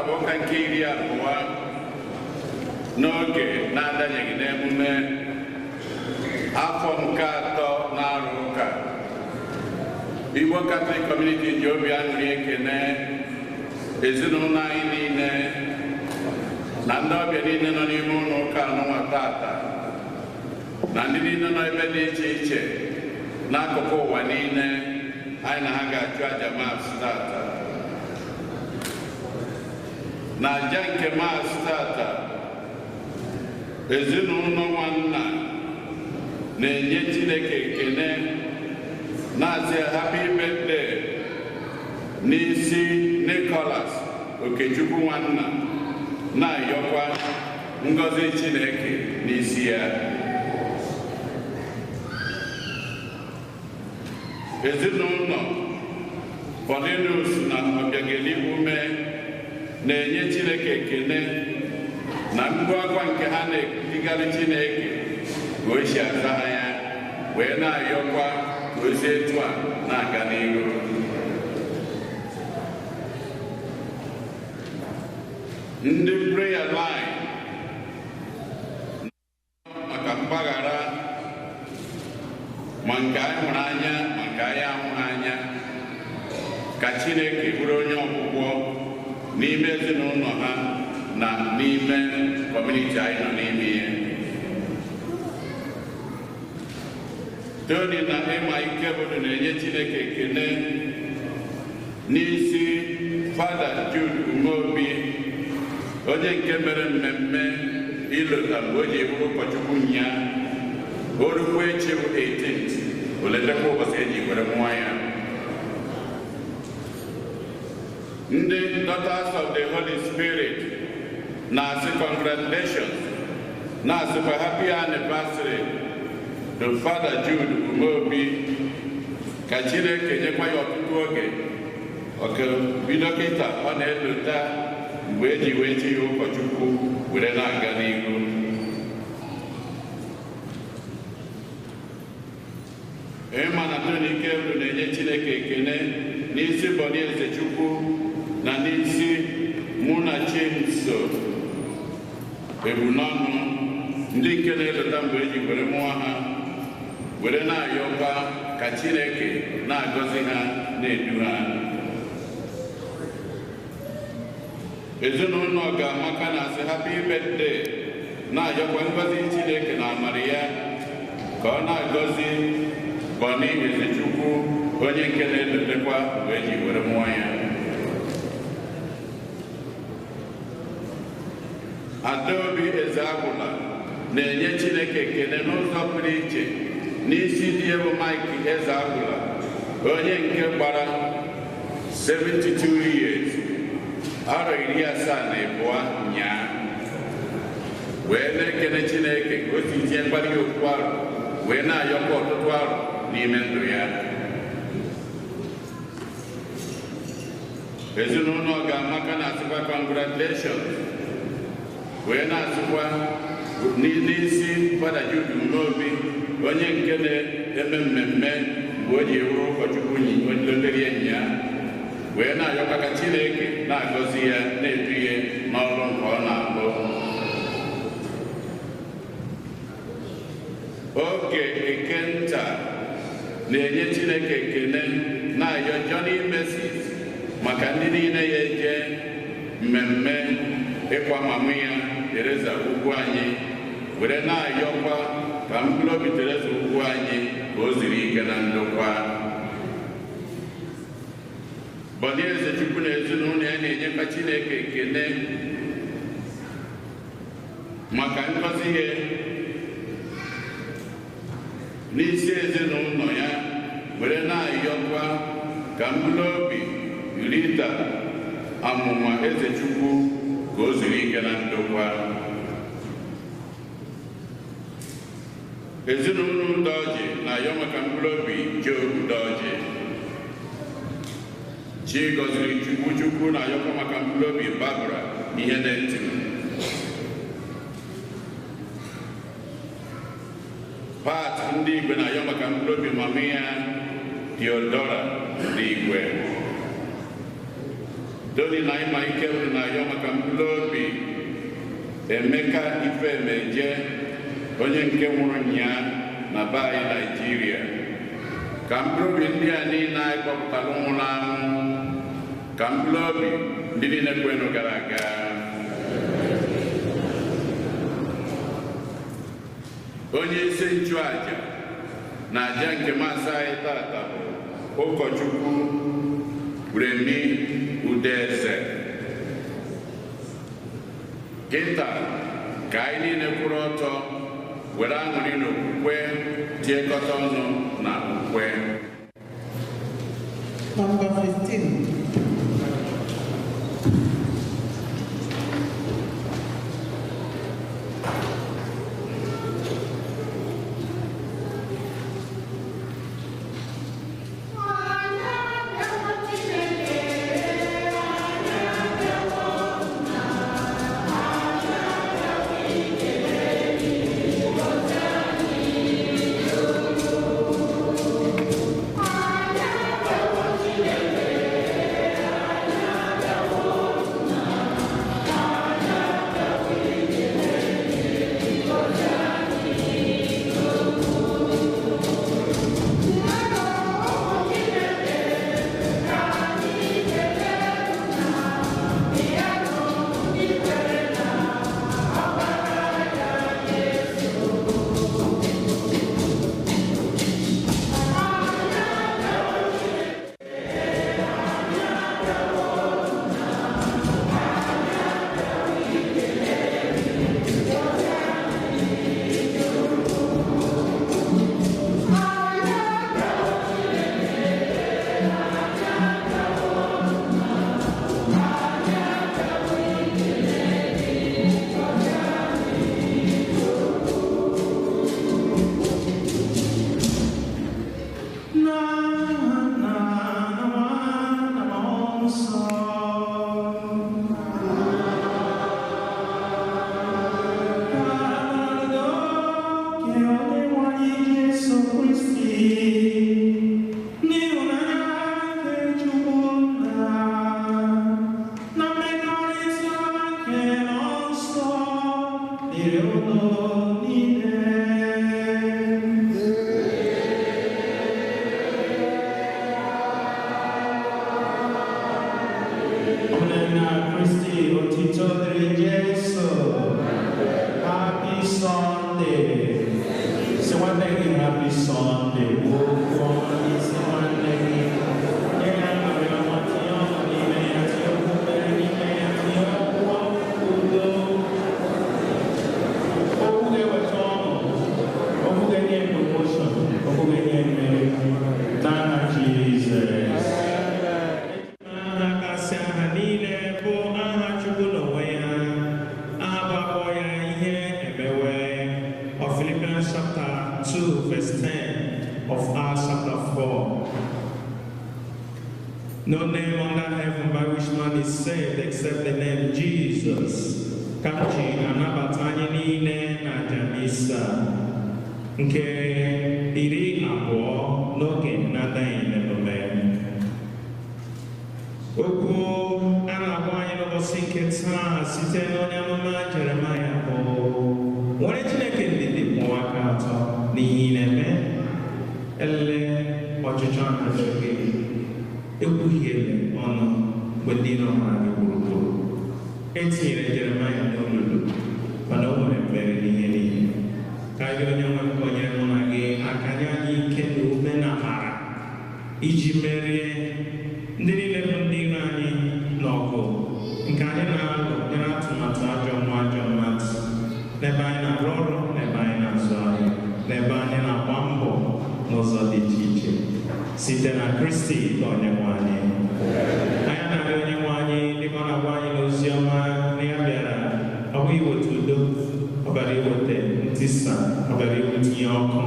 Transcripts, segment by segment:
Tata bụ ụka nke 20 n'oge na-adanyeghị n'emume afọ nke 3 na-arụ ụka. Igbo Catholic Community ji obi aṅụrị ekene ezinụlọ anyị niile na ndị ọbịa niile nọ n'ime ụlọ ụka anụnwa tata na ndị niile nọ ebe dị iche iche n'akụkụ ụwa niile anyị na ha ga-achụ aja Mass tata. Na aja nke Mass tata, ezinụlọ nwanna na-enye Chineke ekene na-asị happy birthday n'isi Nicholas Okechukwu nwanna, na-ayọkwa ngọzi Chineke n'isi ya. Ezinụlọ Paulinus na Obiageli Ume na-enye Chineke ekene na mkpu akwa nke ha na-etigara Chineke ka o si aza ha ya, wee na-ayọkwa ka o si etu a na-aga n'ihu. Ndị prayer line maka mgbaghara ma nke anyị hụrụ anya ma nke anyị ahụghị anya, ka Chineke bụrụ onye ọgwụgwọ n'ime ezinụlọ ha na n'ime kọmuniti anyị nọ n'ime ya. Tony na Ịma Ikebodo na-enye Chineke ekene n'isi Fada Jude Umeobi, onye nke mere mmemme ilota mgbe o ji bụrụ ụkọchukwu nya. O rukwa echi bụ 18th, o letakwa ụbọchị eji were mụọ ya. Ndị Daughters of the Holy Spirit na-asị congratulations, na-asịkwa happy anniversary to Fada Jude Umeobi. Ka Chineke nyekwa ya ọtụtụ oge ọka bido kịta ọ na-elota mgbe eji wee chi ya ụkọchukwu were na-aga n'ihu. Ịma na Tony Ikebodo na-enye Chineke ekene n'isi Bọni Ezechukwu na n'isi Munachimso Ebunọnụ, ndị nke na-elota mgbe eji were mụọ ha, were na-ayọkwa ka Chineke na-agọzi ha na-edu ha. Ezinụlọ ga-amaka na-asị happy birthday, na-ayọkwa ngọzi Chineke na amara ya ka ọ na-agọzi Bọni Ezechukwu, onye nke na-elotekwa mgbe eji were mụọ ya. Adaobi Ezeagwụla na-enye Chineke ekele n'ụzọ pụrụ iche n'isi di ya bụ Mike Ezeagwụla, onye nke gbara 72 years, arọ 72 nyaa, wee na-ekele Chineke ka o si tinye mkparị okwu arụ wee na-ayọkwa ọtụtụ arụ n'ime ndụ ya. Ezinụlọ ga-amaka na-asịkwa congratulations, wee na-asịkwa n'isi Fada Jude Umeobi, onye nke na-eme mmemme mgbe o ji ewuru ụkọchukwu lotere ya nya, wee na-ayọkwa ka Chineke na-agọzi ya na-edu ya n'ọrụ nke ọ na-alụ. Oge Ekenta na-enye Chineke ekene na-ayọ Johnny Mercies maka ndị niile ya eje mmemme ịkwa mama ya Teresa ugwu anyị, were na-ayọkwa ka mkpụrụ obi Teresa ugwu anyị ka o zuru ike na ndokwa. Bọni Ezechukwu na ezinụlọ ya na-enyekwa Chineke ekene maka ngọzi ya n'isi ezinụlọ ya, were na-ayọkwa ka mkpụrụ obi Rita Amụma Ezechukwu ka o zuru ike na ndokwa. Ezinụlọ Udoji na-ayọ maka mkpụrụ obi Joe Udoji. Chi gọziri Chukwu Chukwu na-ayọkwa maka mkpụrụ obi Barbara ihe na-etu. Pat ndị Igwe na-ayọ maka mkpụrụ obi mama ya Theodora ndị Igwe. Doni na Ịma Ike na-ayọ maka mkpụrụ obi Emeka Ifemeje, onye nke nwụrụ nyaa na be anyị Naijiria. Ka mkpụrụ obi ndị a niile anyị kpọpụtara nwụrụ anwụ, ka mkpụrụ obi ndị niile kwenụ gara aga. Onye isi nchụaja na aja nke masị anyị tata bụ ụkọchukwu Remi Udeze. Kịta ka anyị niile kwụrụ ọtọ were aṅụrị na okwukwe tiekọta ọnụ na ukwe. Number 15. Happy Sunday. So one day, happy Sunday. Philippians chapter 2, verse 10 of Acts chapter 4. No name under heaven by which man is saved except the name Jesus. Ka m ji anabata anyị niile na aja misa nke 20 n'oge na-adaghị n'emume. Okwu a na-agwa anyị n'ụbọchị nke taa site n'onye amụma Jeremaya bụ nwere Chineke ndidi kwụwa aka atọ n'ihe ị na-eme, elele ọchịchọ na-achọ gị, ekwuhiele ọnụ mgbe ndị iro mara gị gburugburu. E tinyere Jeremaya n'olulu mana o nwere mmeri n'ihe niile. Ka gị onye nwe m kọnyere mụ na gị aka nye anyị ike na ume na amara iji merie ndị niile bụ ndị iro anyị n'ọgụ nke anyị na-alụ nyere atụmatụ ajọ mmụọ ajọ mmadụ n'ebe anyị na-arụ ọrụ, n'ebe anyị na-azụ ahịa, n'ebe anyị na-agba mbọ n'ụzọ dị iche iche, site na Kristi onye nwe anyị. Anyị na-arịọ onye nwe anyị dịka ọ na-agwa anyị n'ozi ọma na ya bịara ọ bụ iweta udo, ọ bịara iweta ntisa, ọ bịara iweta ọkụ.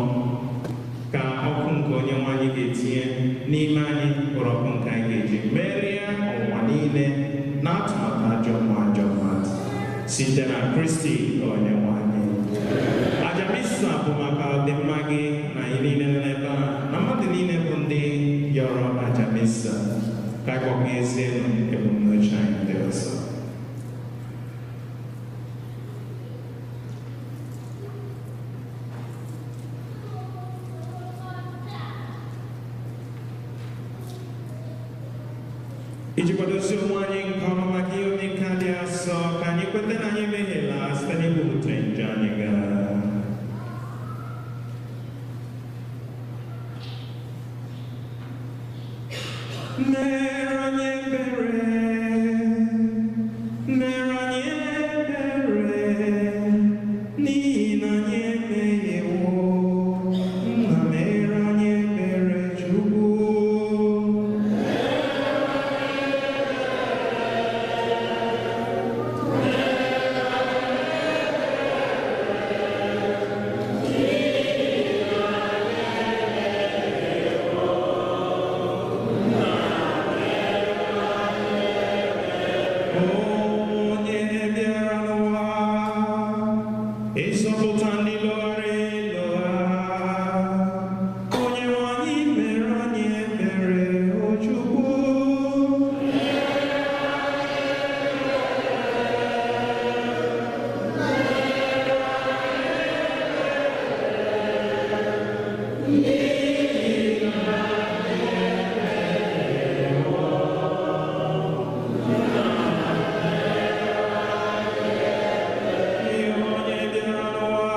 Ka ọkụ nke onye nwe anyị ga-etinye n'ime anyị bụrụ ọkụ nke anyị ga-eji merie ọnwụnwa niile na atụmatụ ajọ mmụọ ajọ mmadụ, site na Kristi onye nwe anyị. Aja misa bụ maka ọdịmma gị na anyị niile nọ n'ebe a na mmadụ niile bụ ndị yọrọ aja misa. Ka anyị gbakwunyezienụ ebumnuche anyị ndị ọzọ. Iji kwadozie onwe anyị nke ọma maka ihe onye nke dị asọ, ka anyị kweta na anyị emehiela site n'ikwupụta njọ anyị gaa. Mere anyị ebere, mere anyị ebere, n'ihi na anyị emehiewo. Nna, mere anyị ebere, Chukwu. Onye bịara n'ụwa ịzọpụta ndị lọghara ịlọgha, onye nwe anyị mere anyị ebere, o Chukwu. Onye bịara n'ụwa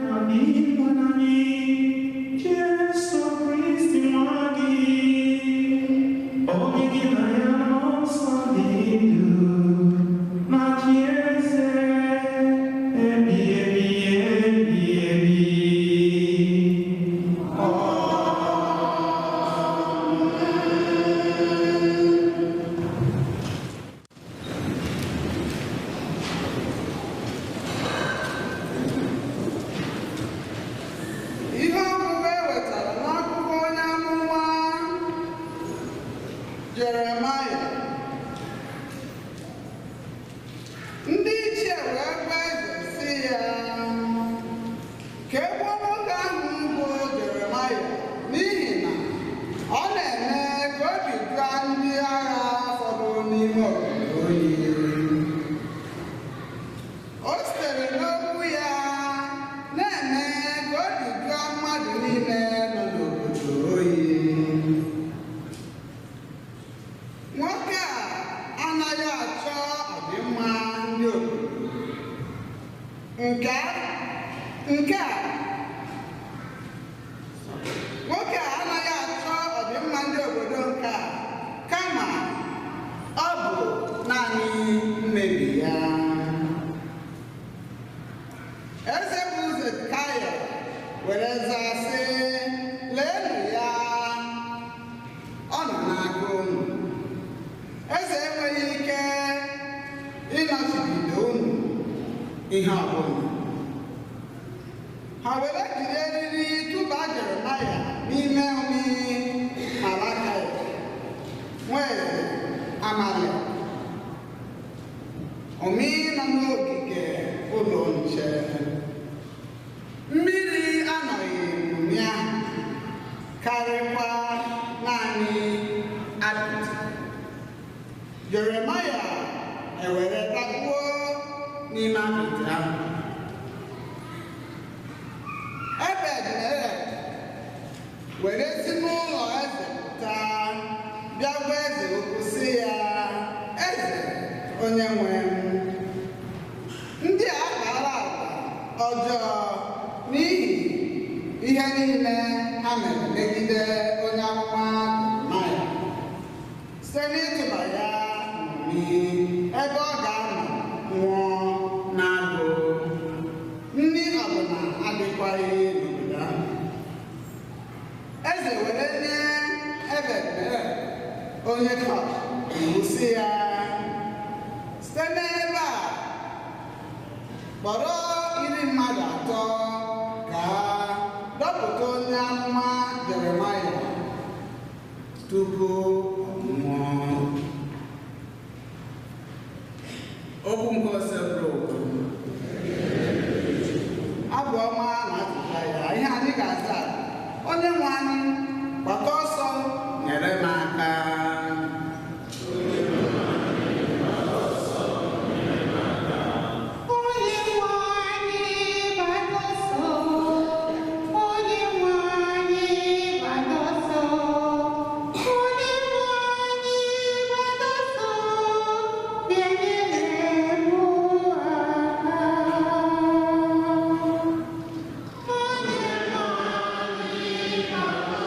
na Dinwenụ anyị Jesu Kristi nwa gị, onye gị na ya nọ nsọ dị ndụ na chi eze ebighị ebi ebighị ebi. Ihe ọgụgụ e wetara n'akwụkwọ onye amụma Jeremaya. Ndị ichie wee gwa eze sị ya, ka e gbuo nwoke ahụ bụ Jeremaya n'ihi na ọ na-eme ka obi jụọ ndị agha fọdụrụ n'ime obodo oyi. O sitere n'okwu ya na-eme ka obi jụọ mmadụ niile nọ n'obodo oyi. Nwoke a anaghị achọ ọdịmma ndị obodo. Nke a nke a nwoke a anaghị achọ ọdịmma ndị obodo nke a, kama ọ bụ naanị mmebi ya. Eze bụ Zedekaya were zaa sị, leenụ ya, ọ nọ n'aka unu. Eze enweghị ike ịnọchibido unu ihe ọbụla. Ha were jiri eriri tụba Jeremaya n'ime ụmị Malakaya, nwa eze Amalia. Ụmị nọ n'ogige ụlọ nche. Mmiri anọghị n'ụmị ahụ, karịkwa naanị apịtị. Jeremaya ewere dakpuo n'ime apịtị ahụ. Ebed-Melek were si n'ụlọ eze pụta bịa gwa eze okwu sị ya, eze onye nwe m, ndị a kpara agwa ọjọọ n'ihi ihe niile ha mere megide onye amụma Jeremaya site n'ịtụba ya n'ụmị ebe ọ ga-anọ nwụọ n'agụụ. Nri ọbụla adịkwaghị n'obodo ahụ. Eze were nye Ebed-Melek onye Kush iwu sị ya, site n'ebe a kpọrọ iri mmadụ atọ gaa dọpụta onye amụma Jeremaya tupu ọ nwụọ. Okwu nke Osebụrụ ụwa. Abụ ọma na-atụta ya ihe anyị ga-aza, onye nwe anyị gbata ọsọ nyere m aka. Onye nwe anyị gbata ọsọ, onye nwe anyị gbata ọsọ, onye nwe anyị gbata ọsọ, bịa nyere m aka. Onye nwe anyị gbata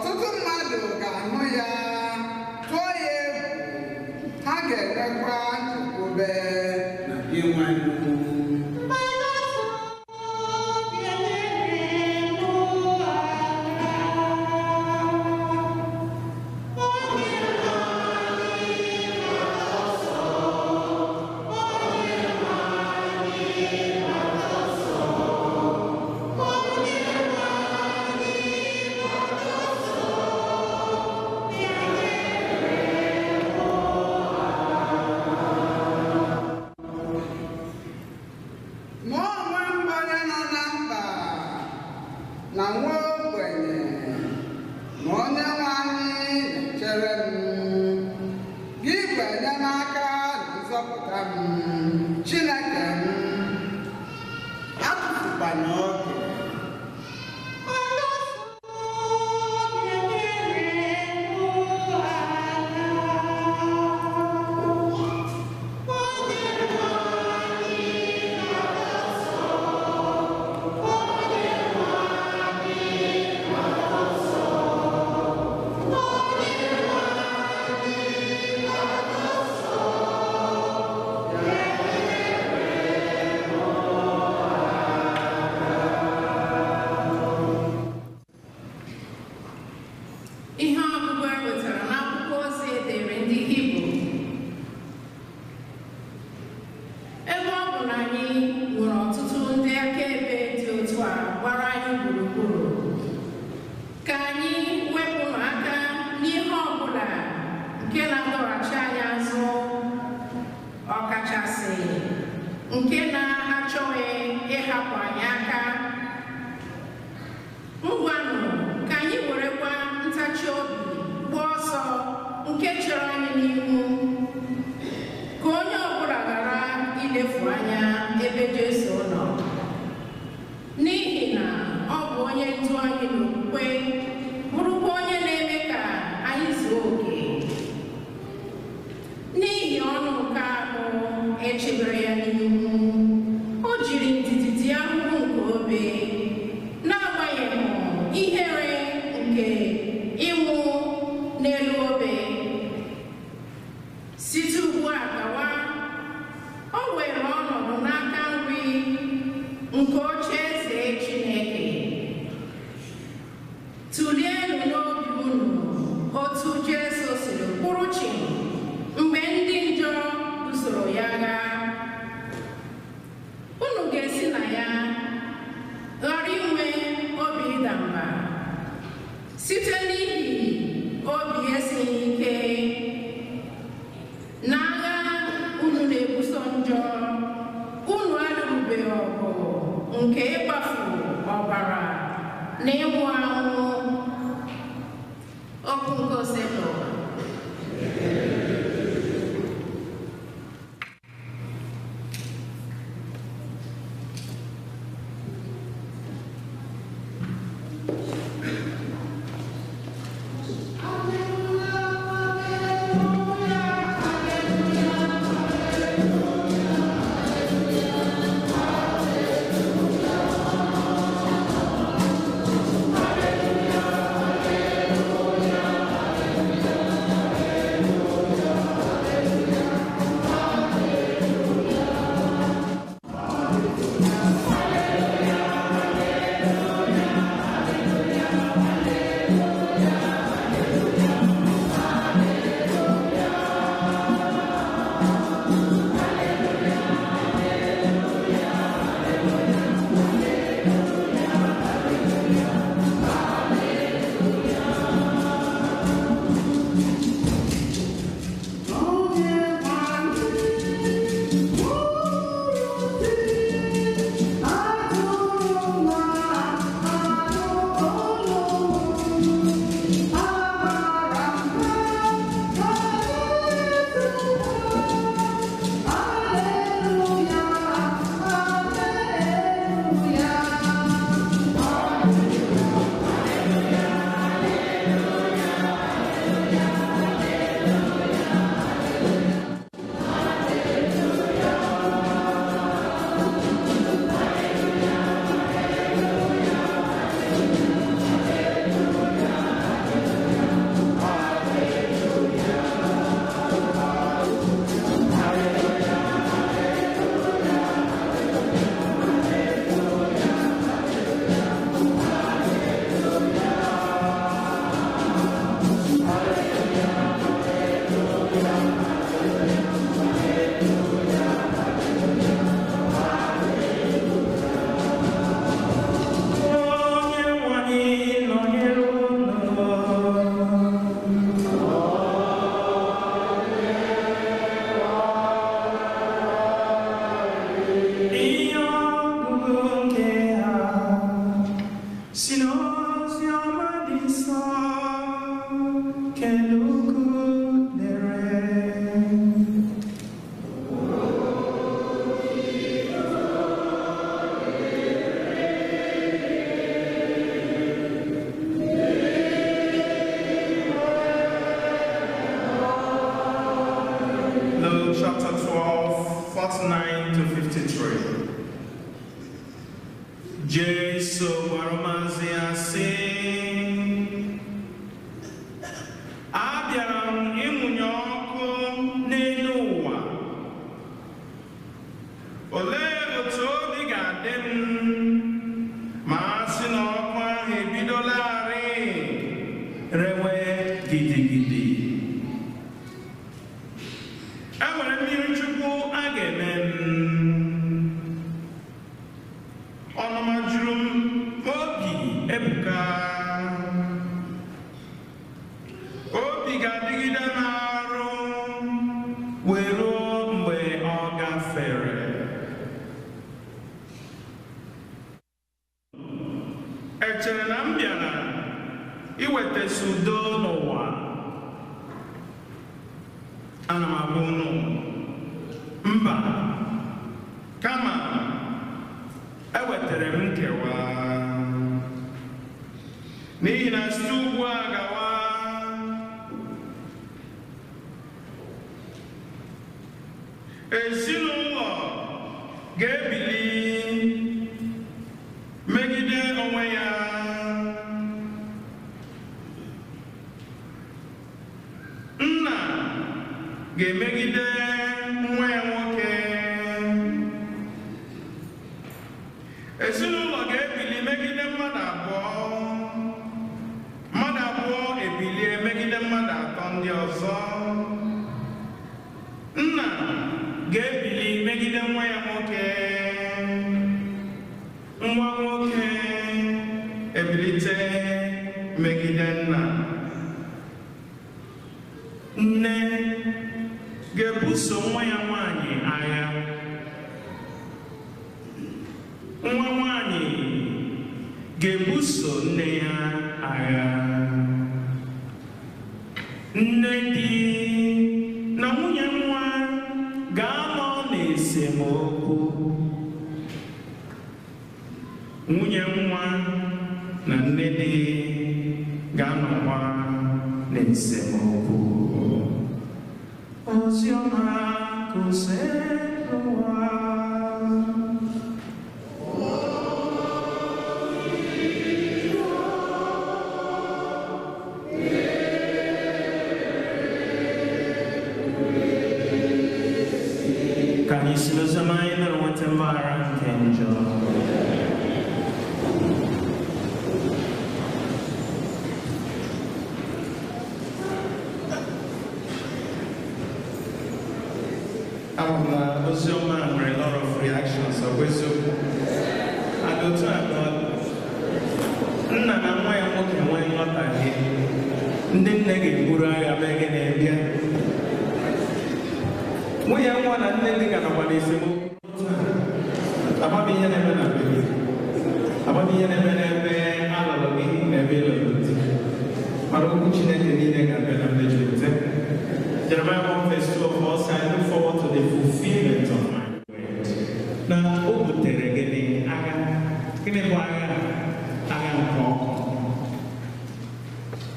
Ọtụtụ mmadụ ga-ahụ ya, tụọ ya egwu, ha ga-enwekwa nchekwube Na Dinwenụ. Mụ onwe m bụ onye nọ na mkpa na nwa ogbenye, ma onye nwe anyị na-echere m. Gị bụ enyemaka na nzọpụta m, Chineke m, atụfukwana oge. Ihe ọgụgụ e wetara n'akwụkwọ ozi edere ndị Hibru. Ebe ọ bụ na anyị nwere ọtụtụ ndị akaebe dị otu a gbara anyị gburugburu, ka anyị wepụnụ aka n'ihe ọ bụla nke na-adọghachi anyị azụ, ọkachasị nke na-achọghị ịhapụ anyị aka. Ngwanụ, ka anyị werekwa ntachi obi gbaa ọsọ nke chere anyị n'ihu, ka onye ọbụla ghara ilefu anya ebe Jesu nọ, n'ihi na ọ bụ onye ndu anyị n'okwukwe, bụrụkwa onye na-eme ka anyị zuo oke. N'ihi ọnụ nke ahụ echebere ya n'ihu, o jiri ndidi dị ahụhụ nke obe, n'agbanyeghị ihere nke ịnwụ n'elu obe. Site ugbu a gawa, o were ọnọdụ n'aka nri nke oche eze Chineke. Tụlienụ n'obi unu otu Jesu siri kwụrụ chịm mgbe ndị njọ busoro ya agha. Unu ga-esi na ya ghara inwe obi ịda mba site n'ihi obi esighị ike na agha unu na-ebuso njọ. Unu alụrụbeghị ọgụ nke ịkpafu ọbara na ịnwụ anwụ. Okwu nke Osebụlụwa. Hallelujah. Si n'ozi ọma dị nsọ nke Luk dere. Luke chapter 12, 49 to 53. Jesu gwara ụmụazụ ya sị, abịara m ịmụnye ọkụ n'elu ụwa. Olee otu obi ga-adị m ma a sị na ọkụ ahụ ebidolarị rewe gidigidi? E nwere mmiri Chukwu a ga-eme m. Ọnụma juru m obi ebuka. Obi ga-adịgide m arụ wee ruo mgbe ọ gafere. Echere na m bịara iwetasi udo n'ụwa. Ana m agwa unu, mba, kama ewetara m nkewa. N'ihi na site ugbu a gawa, ezinụlọ ga-ebili megide onwe ya, nna ga-emegide nwa ya nwoke, ezinụlọ ga-ebili megide mmadụ abụọ, mmadụ abụọ ebilie megide mmadụ atọ ndị ọzọ, nna ga-ebili megide nwa ya nwoke, nwa nwoke ebilite megide nna, nne ga-ebuso nwa ya nwanyị agha, nwa nwanyị ga-ebuso nne ya agha, nne di na nwunye nwa ga-anọ n'esemokwu, nwunye nwa na nne di ga-anọkwa n'esemokwu. Ozi ọma kụziere ụwa. Ka anyị si n'oziọma anyị nụrụ nweta mgbaghara nke njọ. Ama m na oziọma a nwere lot of reactions, ọ bụ eziokwu? And otu a ka ọ dị. Nna na nwa ya nwoke nwee nghọtahie, ndị nne ga-eburu agha mee gịnị bịa. Nwunye nwa na nne di ga nọkwa n'esemokwu. Amamihe na-eme na be gị, amamihe na-eme n'ebe alụrụ gị na ebe ịlụrụ di, mana okwu Chineke niile ga-abịa na mmejupụta. Jeremiah 1 verse 2 of us, I look forward to the fulfillment of my word. Na o butere gịnị? Agha. Gịnị bụ agha? Agha nke ọkụ.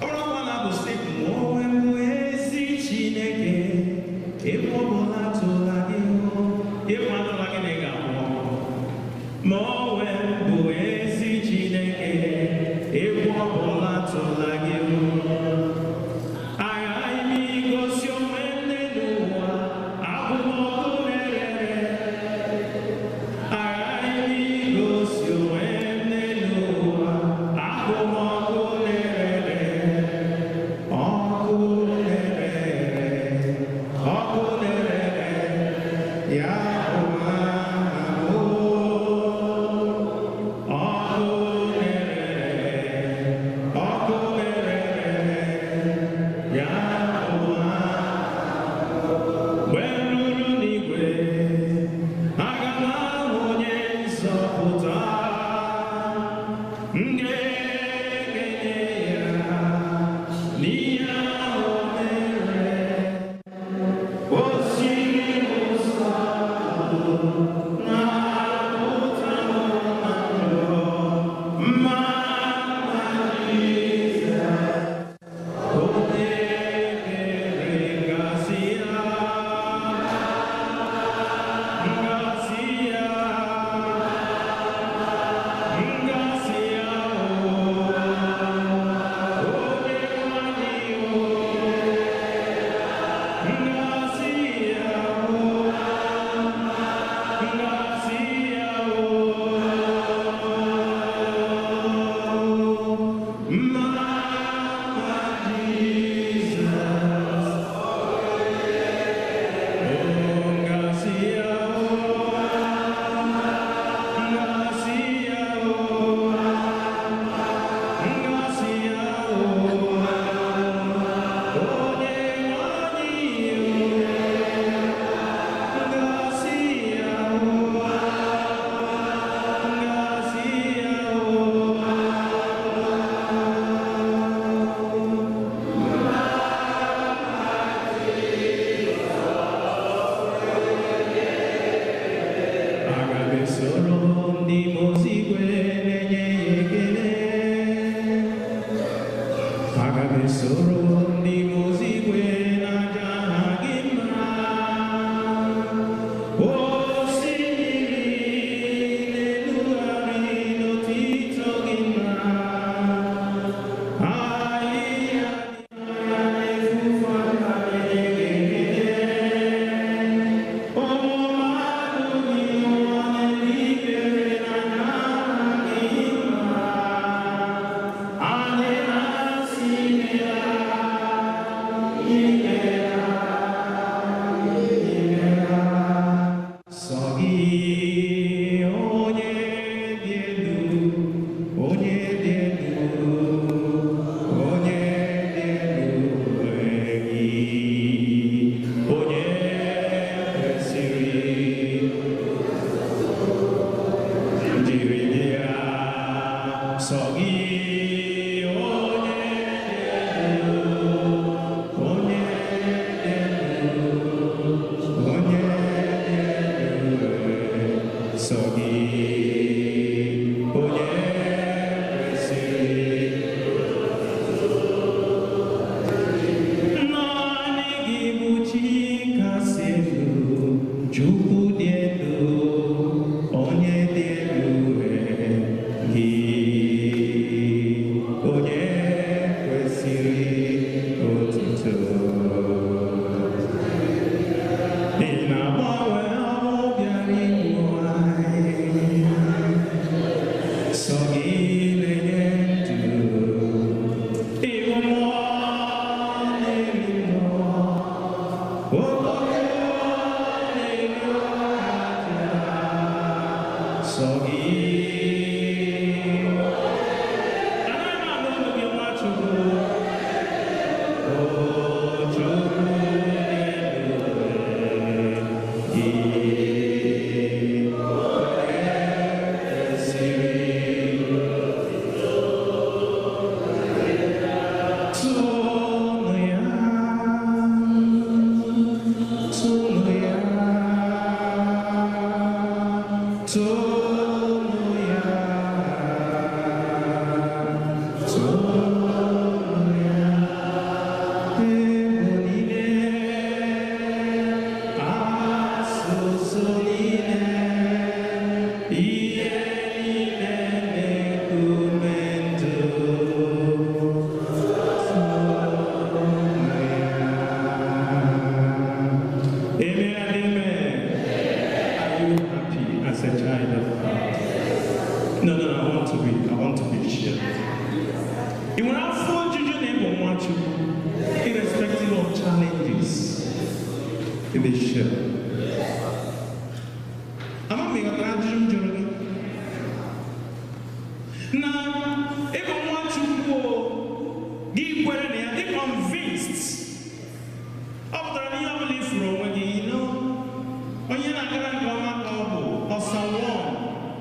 Ọ bụrụ nwa na-abụ sị, mụ onwe m bụ ezi Chineke, ebe ọ bụla atụla gị hụ, ịbụ atụla gị na ị ga-abụ ọkụ. Ma onwe m bụ ezi Chineke, ebe ọ bụla atụla gị hụ. Aghaghị m igosi onwe m n'elu ụwa, abụ m ọkụ na-ere. Aghaghị m igosi onwe m n'elu ụwa, abụ m ọkụ na-ere. Ọkụ na-ere, ọkụ na-ere, ya bụ aha m. Ọkụ na-ere, ọkụ na-ere.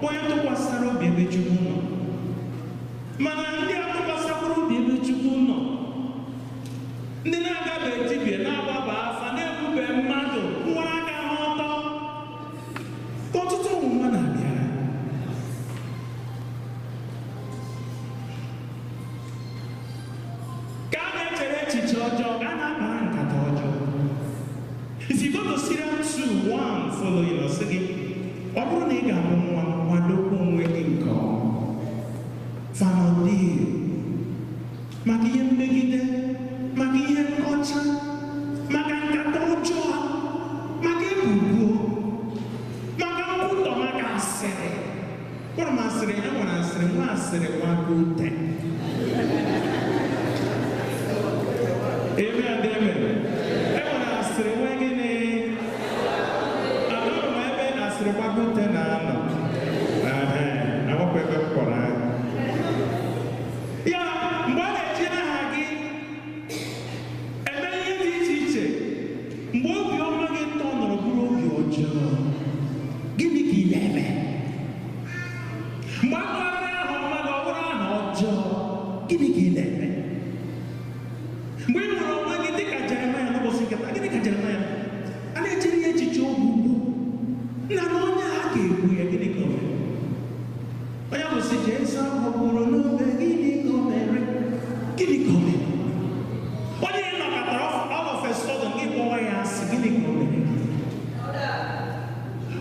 Onye tụkwasara obi ebe Chukwu nọ, mana ndị atụkwasịkwuru na-ebe dibịa, na-agbaba afa, na-ebube mmadụ, kwụwara aka ha ọtọ. Ka ọtụtụ ọnwụnwa na-abịa. Ka a na-echere echiche ọjọọ, ka a na-akpara nkata ọjọọ. If you go to Sirach 2:1 following, ọ sị gị, ọ bụrụ na ị ga-amụ nwa, kwadokwa onwe gị nke ọma. Fanọdị maka ihe mmegide, maka ihe nkọcha, maka nkata ọjọọ, maka ebubo, maka nkwutọ, maka asịrị. Kpọrọ m asịrị, e nwere asịrị, nwa asịrị nwa ute. Amen and amen. E nwere asịrị nwa gịnị? Anụrụ m ebe asịrị gbagote na-anọ. Ehe, amakwa ebe m kpọrọ anyị. Ya, mgbe ọ na-eji aha gị eme ihe dị iche iche, mgbe obi ọma gị tọnụrụ bụrụ obi ọjọọ, gịnị ka ị na-eme? Mgbe a kpọrọ aha mmadụ, ọ bụrụ aha ọjọọ, gịnị ka ị na-eme? Mgbe ị hụrụ onwe gị dịka Jeremaya n'ụbọchị nke taa, gịnị ka Jeremaya? A na-echere ya echiche ogbugbu. Nna na onye a ga-egbu ya, gịnị ka o mere? Onye bụ sị, Jesu kpọgburu n'obe, gịnị ka o mere? Gịnị ka o mere? Onye nọkọtara all of a sudden gị kpọwa ya asị, gịnị ka o mere gị?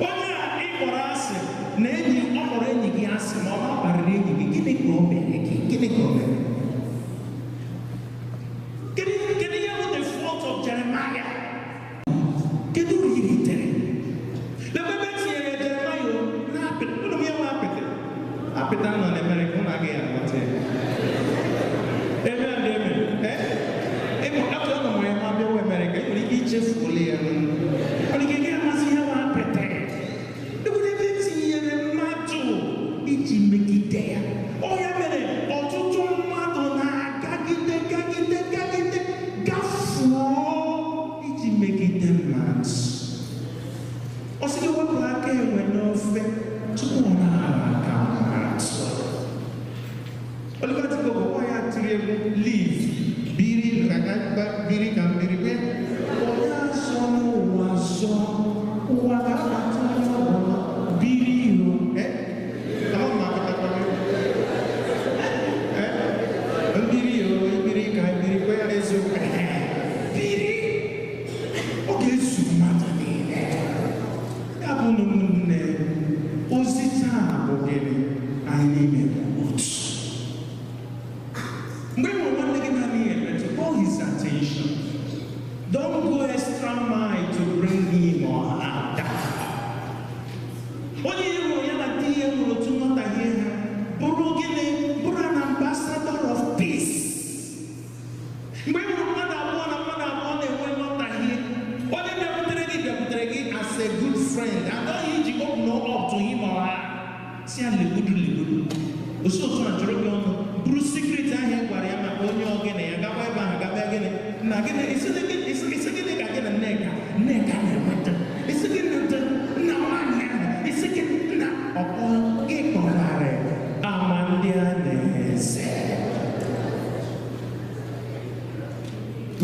Onye a ị kpọrọ asị na enyi ọ kpọrọ enyi gị asị ma ọ na ọ kparịrị enyi gị, gịnị ka o mere gị? Gịnị ka o mere? Kedu kedu ihe bụ the fault of Jeremiah? Kedu uru i ritere? Lekwa ebe etinyere Jeremiah o, n'apịtị. Unu m ihe nwe apịtị? Apịtị anọ n'Amerịka, unu agaghị aghọta ya. Amen and amen. Eh? Ịmụ afọ ụnụ mụrụ ya ma bịawa Amerịka, ị nwere ike ichefuola ya. Nwere ike gị amasị ihe nwe apịtị. Ekwere ebe etinyere mmadụ iji megide ya. Ọ ya mere ọtụtụ mmadụ na-agagide gagide gagide gafuo iji megide mmadụ. Ọ sị gị wepụ aka enwe n'ofe tupu ọ na-ara aka mmadụ. Oliver De Coque, nwa ya tiri egwu live biri ka biri ka mmiri kwe. Onye azọ n'ụwa zọ, ụwa ga-abata onye ọbụla biri ihu. Eh? Ama m akụtakwa gị. Eh? Mbiri o, mbiri ka mmiri kwe ya eziokwu. Eh, biri. Ọ ga-ezu mmadụ niile. Ya bụ na ụmụnne, ozi taa bụ gịnị? Anyị niile bụ otu. Mgbe ị hụrụ nwanne gị na-adịghị emetụ, call his attention. Don't go extra mile to bring him or her down. Onye ị hụrụ ya na di ya nwere otu nghọtahie ha, bụrụ gịnị? Bụrụ an ambassador of peace. Mgbe ị hụrụ mmadụ abụọ na mmadụ abụọ na-enwe nghọtahie, onye bịakwutere gị bịakwutere gị as a good friend. Agaghị iji open up to him or her. Si ya legodu legodu. Osi otu a jụrụ gị ọnụ, bụrụ secret ahụ ị gwara ya maka onye ọgịnị ya gakwa ebe ahụ gaba gịnị na gịnị isi gịnị isi gịnị ka gị na Nneka Nneka na-enweta isi gịnị dị nna nwaanyị ahụ isi gịnị nna ọkpọ gị kpọgharị ama ndị a na-eze.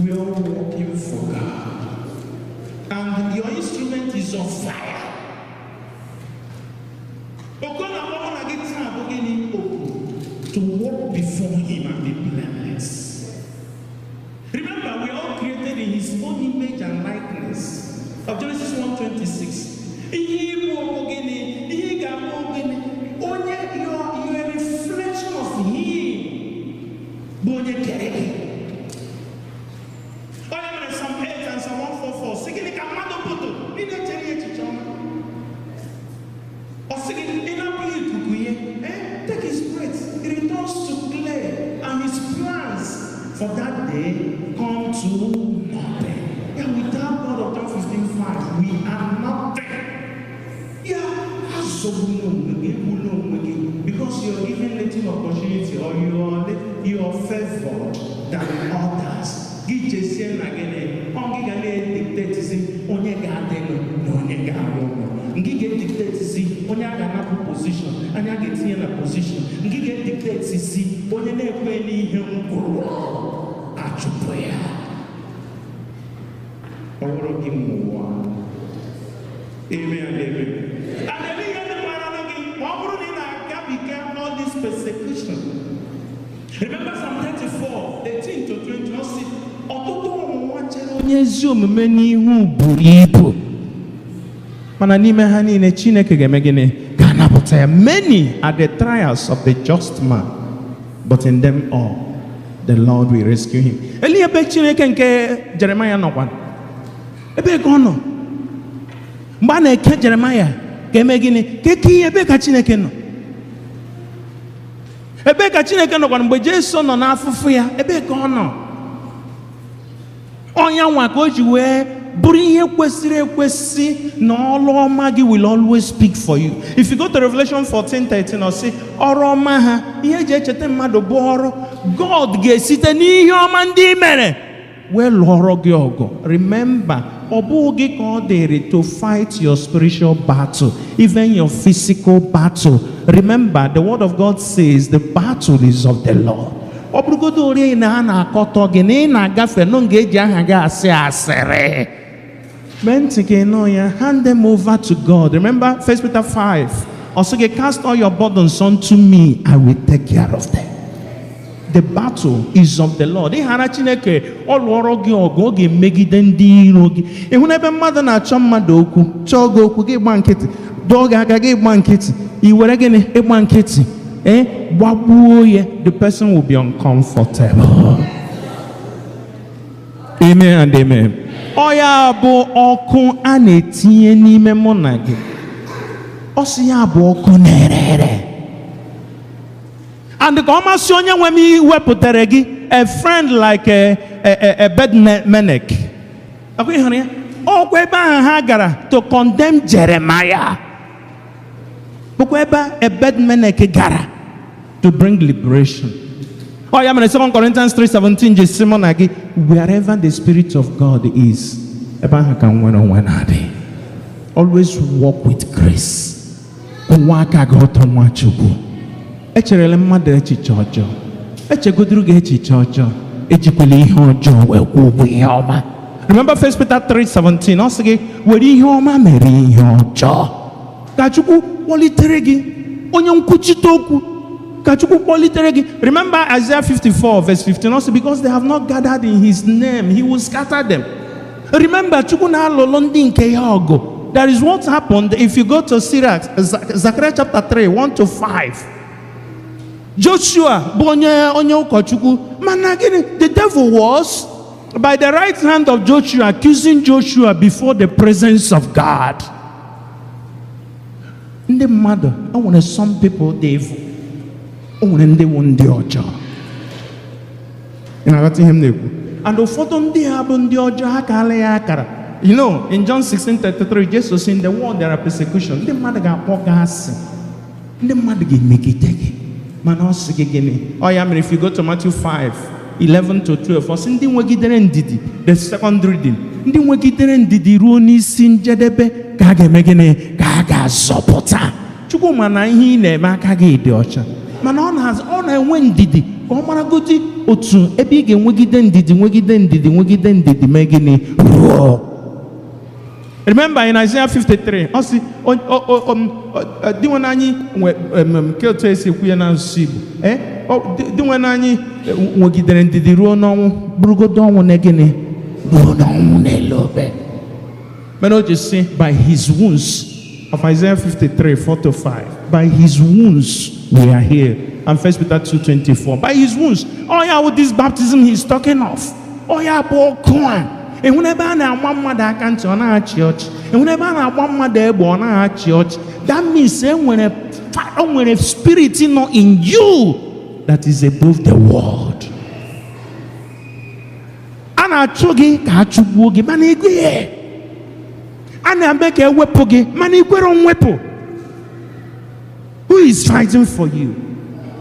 We are working for God, and your instrument is on fire. Oku na-akpọ mụ na gị taa bụ gịnị? Oku to walk before him and be blameless. Remember, we are all created in his own image and likeness. Of Genesis 1:26. Ihe ịbụ okwu gịnị? Ihe ị ga-abụ gịnị? Onye your reflection of him bụ onye kere gị. Onye mere Psalm 8 and Psalm 144 sị gịnị ka mmadụ pụtụ? Ị na-echere ya echiche ọma. Ọ sị gị, ị napụ ya ikuku ihe, eh? Take his breath. He returns to clay, and his plans for that day come to nothing. Yeah, without God of John 15:5, we are nothing. Yeah, azọgbula onwe gị, egbula onwe gị, because you're given little opportunity or you are favored than others. Gị chesie na gịnị? Ọ gị ga na-edictatezi onye ga-adịnụ na onye ga-anwụ. Ngị ga-edictatezi onye a ga-anapụ position, anya ga-etinye na position. Ngị ga-edictatezi onye na-ekwe n'ihe m kwuru, achụpụ ya. Ọ bụrụ gị nwe ụwa. Amen and amen. And ihe ndị mara gị ma ọ bụrụ na ị na-agabiga all this persecution. Remember Psalm 34, 18 to 20, ọ sị, ọtụtụ ọnwụnwa chere onye ezi omume n'ihu buru ibu. Mana n'ime ha niile, Chineke ga-eme gịnị? Ga-anapụta ya. Many are the trials of the just man, but in them all, the Lord will rescue him. Eli ebe Chineke nke Jeremaya nọkwa? Ebe ka ọ nọ? Mgbe a na-eke Jeremaya ka eme gịnị? Ka eke ihe, ebe ka Chineke nọ? Ebe ka Chineke nọkwa mgbe Jesu nọ n'afụfụ ya? Ebe ka ọ nọ? Ọnya nwa ka o ji wee bụrụ ihe kwesịrị ekwesị na ọrụ ọma gị will always speak for you. If you go to Revelation 14:13, ọ sị ọrụ ọma ha, ihe eji echeta mmadụ bụ ọrụ. God ga-esite n'ihe ọma ndị i mere wee lụọrọ gị ọgụ. Remember, ọ bụghị gị ka ọ dịrị to fight your spiritual battle, even your physical battle. Remember, the word of God says the battle is of the Lord. Ọ bụrụgodo ori na a na-akọtọ gị na ị na-agafe nụ nga eji aha gị asị asịrị. Mee ntị gị nụ ya, hand them over to God. Remember 1 Peter 5. Ọ sị gị, "Cast all your burdens unto me, I will take care of them." The battle is of the Lord. Ịghara Chineke ọ lụọrọ gị ọgụ, ọ ga-emegide ndị iro gị. Ịhụ n'ebe mmadụ na-achọ mmadụ okwu, chọọ gị okwu, gị gba nkịtị, dọọ gị aka, gị gba nkịtị, i were gịnị ịgba nkịtị, gbagbuo ya, the person will be uncomfortable. Amen and amen. Ọ ya bụ ọkụ a na-etinye n'ime mụ na gị. Ọ sị ya bụ ọkụ na-ere ere. And ka ọ masị onye nwe m iwepụtara gị a friend like a Ebed-Melech. Ọkwa ịhụrụ ya? Ọkwa ebe ahụ ha gara to condemn Jeremiah. Bụkwa ebe Ebed-Melech gara to bring liberation. Ọ ya mere 2 Corinthians 3:17 ji sị mụ na gị, wherever the Spirit of God is, ebe ahụ ka nwere onwe na-adị. Always walk with grace. Kwụwa aka gị ọtọ, nwa Chukwu. Echerela mmadụ echiche ọjọọ. Echegoduru gị echiche ọjọọ. Ejikwala ihe ọjọọ wee kwụọ ụgwọ ihe ọma. Remember 1 Peter 3:17, ọ sị gị were ihe ọma mere ihe ọjọọ. Ka Chukwu kpọlitere gị onye nkwuchite okwu. Ka Chukwu kpọlitere gị. Remember Isaiah 54 verse 15, also because they have not gathered in his name, he will scatter them. Remember, Chukwu na-alụlụ ndị nke ya ọgụ. That is what happened if you go to Sirach, Zechariah chapter 3, 1 to 5. Joshua bụ onye ụkọchukwu, mana gịnị? The devil was by the right hand of Joshua, accusing Joshua before the presence of God. Ndị mmadụ, o nwere some people dị evil. O nwere ndị wụ ndị ọjọọ. Ị na-aghọta ihe m na-ekwu? And ụfọdụ ndị ha bụ ndị ọjọọ, ha kaala ya akara. In John 16:33, Jesus said, "In the world there are persecution." Ndị mmadụ ga-akpọ gị asị. Ndị mmadụ ga-emegide gị. Mana ọ sị gị gịnị? Ọ ya mere if you go to Matthew 5, 11 to 12, ọ sị ndị nwegidere ndidi, the second reading, ndị nwegidere ndidi ruo n'isi njedebe ka a ga-eme gịnị? Ka a ga-azọpụta. Chukwu ma na ihe ị na-eme aka gị dị ọcha. Mana ọ na-enwe ndidi ka ọ maragodi otu ebe ị ga-enwegide ndidi, nwegide ndidi, nwegide ndidi, mee gịnị? Ruo. Remember in Isaiah 53, ọ sị, Dinwenụ anyị nwe nke otu esi ekwu ya n'asụsụ Igbo. Dinwenụ anyị nwegidere ndidi ruo n'ọnwụ, bụrụgodo ọnwụ na gịnị? Ruo n'ọnwụ n'elu obe. Mana o ji sị, by his wounds, of Isaiah 53, 4 to 5, by his wounds we are healed. And 1 Peter 2:24, by his wounds. Oh yeah, with this baptism he's talking of. Oh yeah, bụ ọkụ a. Ịhụ n'ebe a na-agba mmadụ aka ntị, ọ na-achị ọchị. Ịhụ n'ebe a na-agba mmadụ egbe, ọ na-achị ọchị. That means e nwere o nwere spirit nọ in you that is above the world. A na-achụ gị ka a chụgbuo gị, mana ego ya. A na-eme ka ewepụ gị, mana ikwere mwepụ. Who is fighting for you?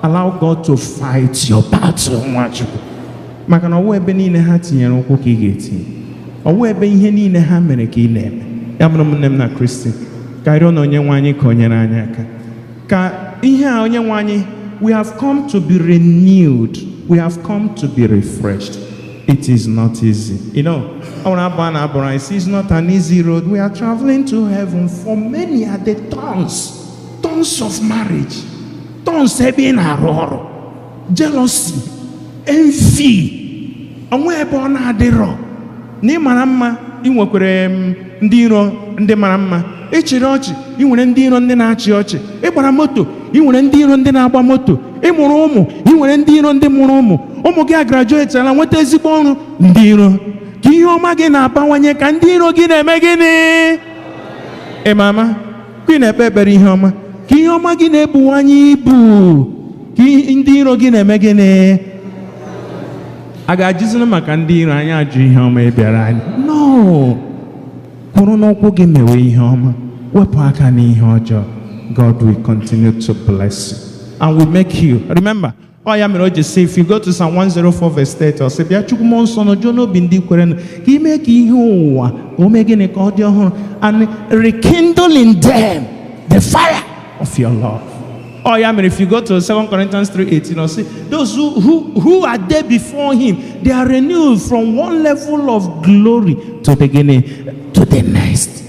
Allow God to fight your battle, Nwachukwu. Maka na ọwụ ebe niile ha tinyere ụkwụ ka ị ga-etinye. Ọwụ ebe ihe niile ha mere ka ị na-eme. Ya bụrụ ụmụnne m na Kristi, ka arịọ na onye nwe anyị ka o nyere anyị aka. Ka ihe a onye nwe anyị, we have come to be renewed. We have come to be refreshed. It is not easy. You know, it's not an easy road. We are traveling to heaven. For many are the tons, tons of marriage, tons ebe ị na-arụ ọrụ, jealousy, envy, onwe ebe ọ na-adịrọ. Na ị mara mma, ị nwekwara ndị iro ndị mara mma. Ị chịrị ọchị, ị nwere ndị iro ndị na-achị ọchị. Ị gbara moto, ị nwere ndị iro ndị na-agba moto. Ị mụrụ ụmụ, ị nwere ndị iro ndị mụrụ ụmụ. Ụmụ gị agrajueti ala nweta ezigbo ọrụ, ndị iro. Ka ihe ọma gị na-abawanye ka ndị iro gị na-eme gịnị? Ị ma ama? Ka ị na-ekpe ekpere ihe ọma. Ka ihe ọma gị na-ebuwanye ibu. Ka ndị iro gị na-eme gịnị? A ga-ajụziri maka ndị iro anyị ajụ ihe ọma ị bịara anyị? No. Kwụrụ n'ụkwụ gị mewe ihe ọma. Wepụ aka n'ihe ọjọọ. God will continue to bless you and will make you. Remember, ọ ya mere o ji sị, if you go to Psalm 104 verse 30, ọ sị, bịa Chukwu mmụọ nsọ nọjuo n'obi ndị kwerenụ ka ime ka ihe ụwa ka o mee gịnị ka ọ dị ọhụrụ, and rekindle in them the fire of your love. Oh, yeah, I mean, if you go to 2 Corinthians 3:18, or see those who are there before him, they are renewed from one level of glory to the beginning, to the next.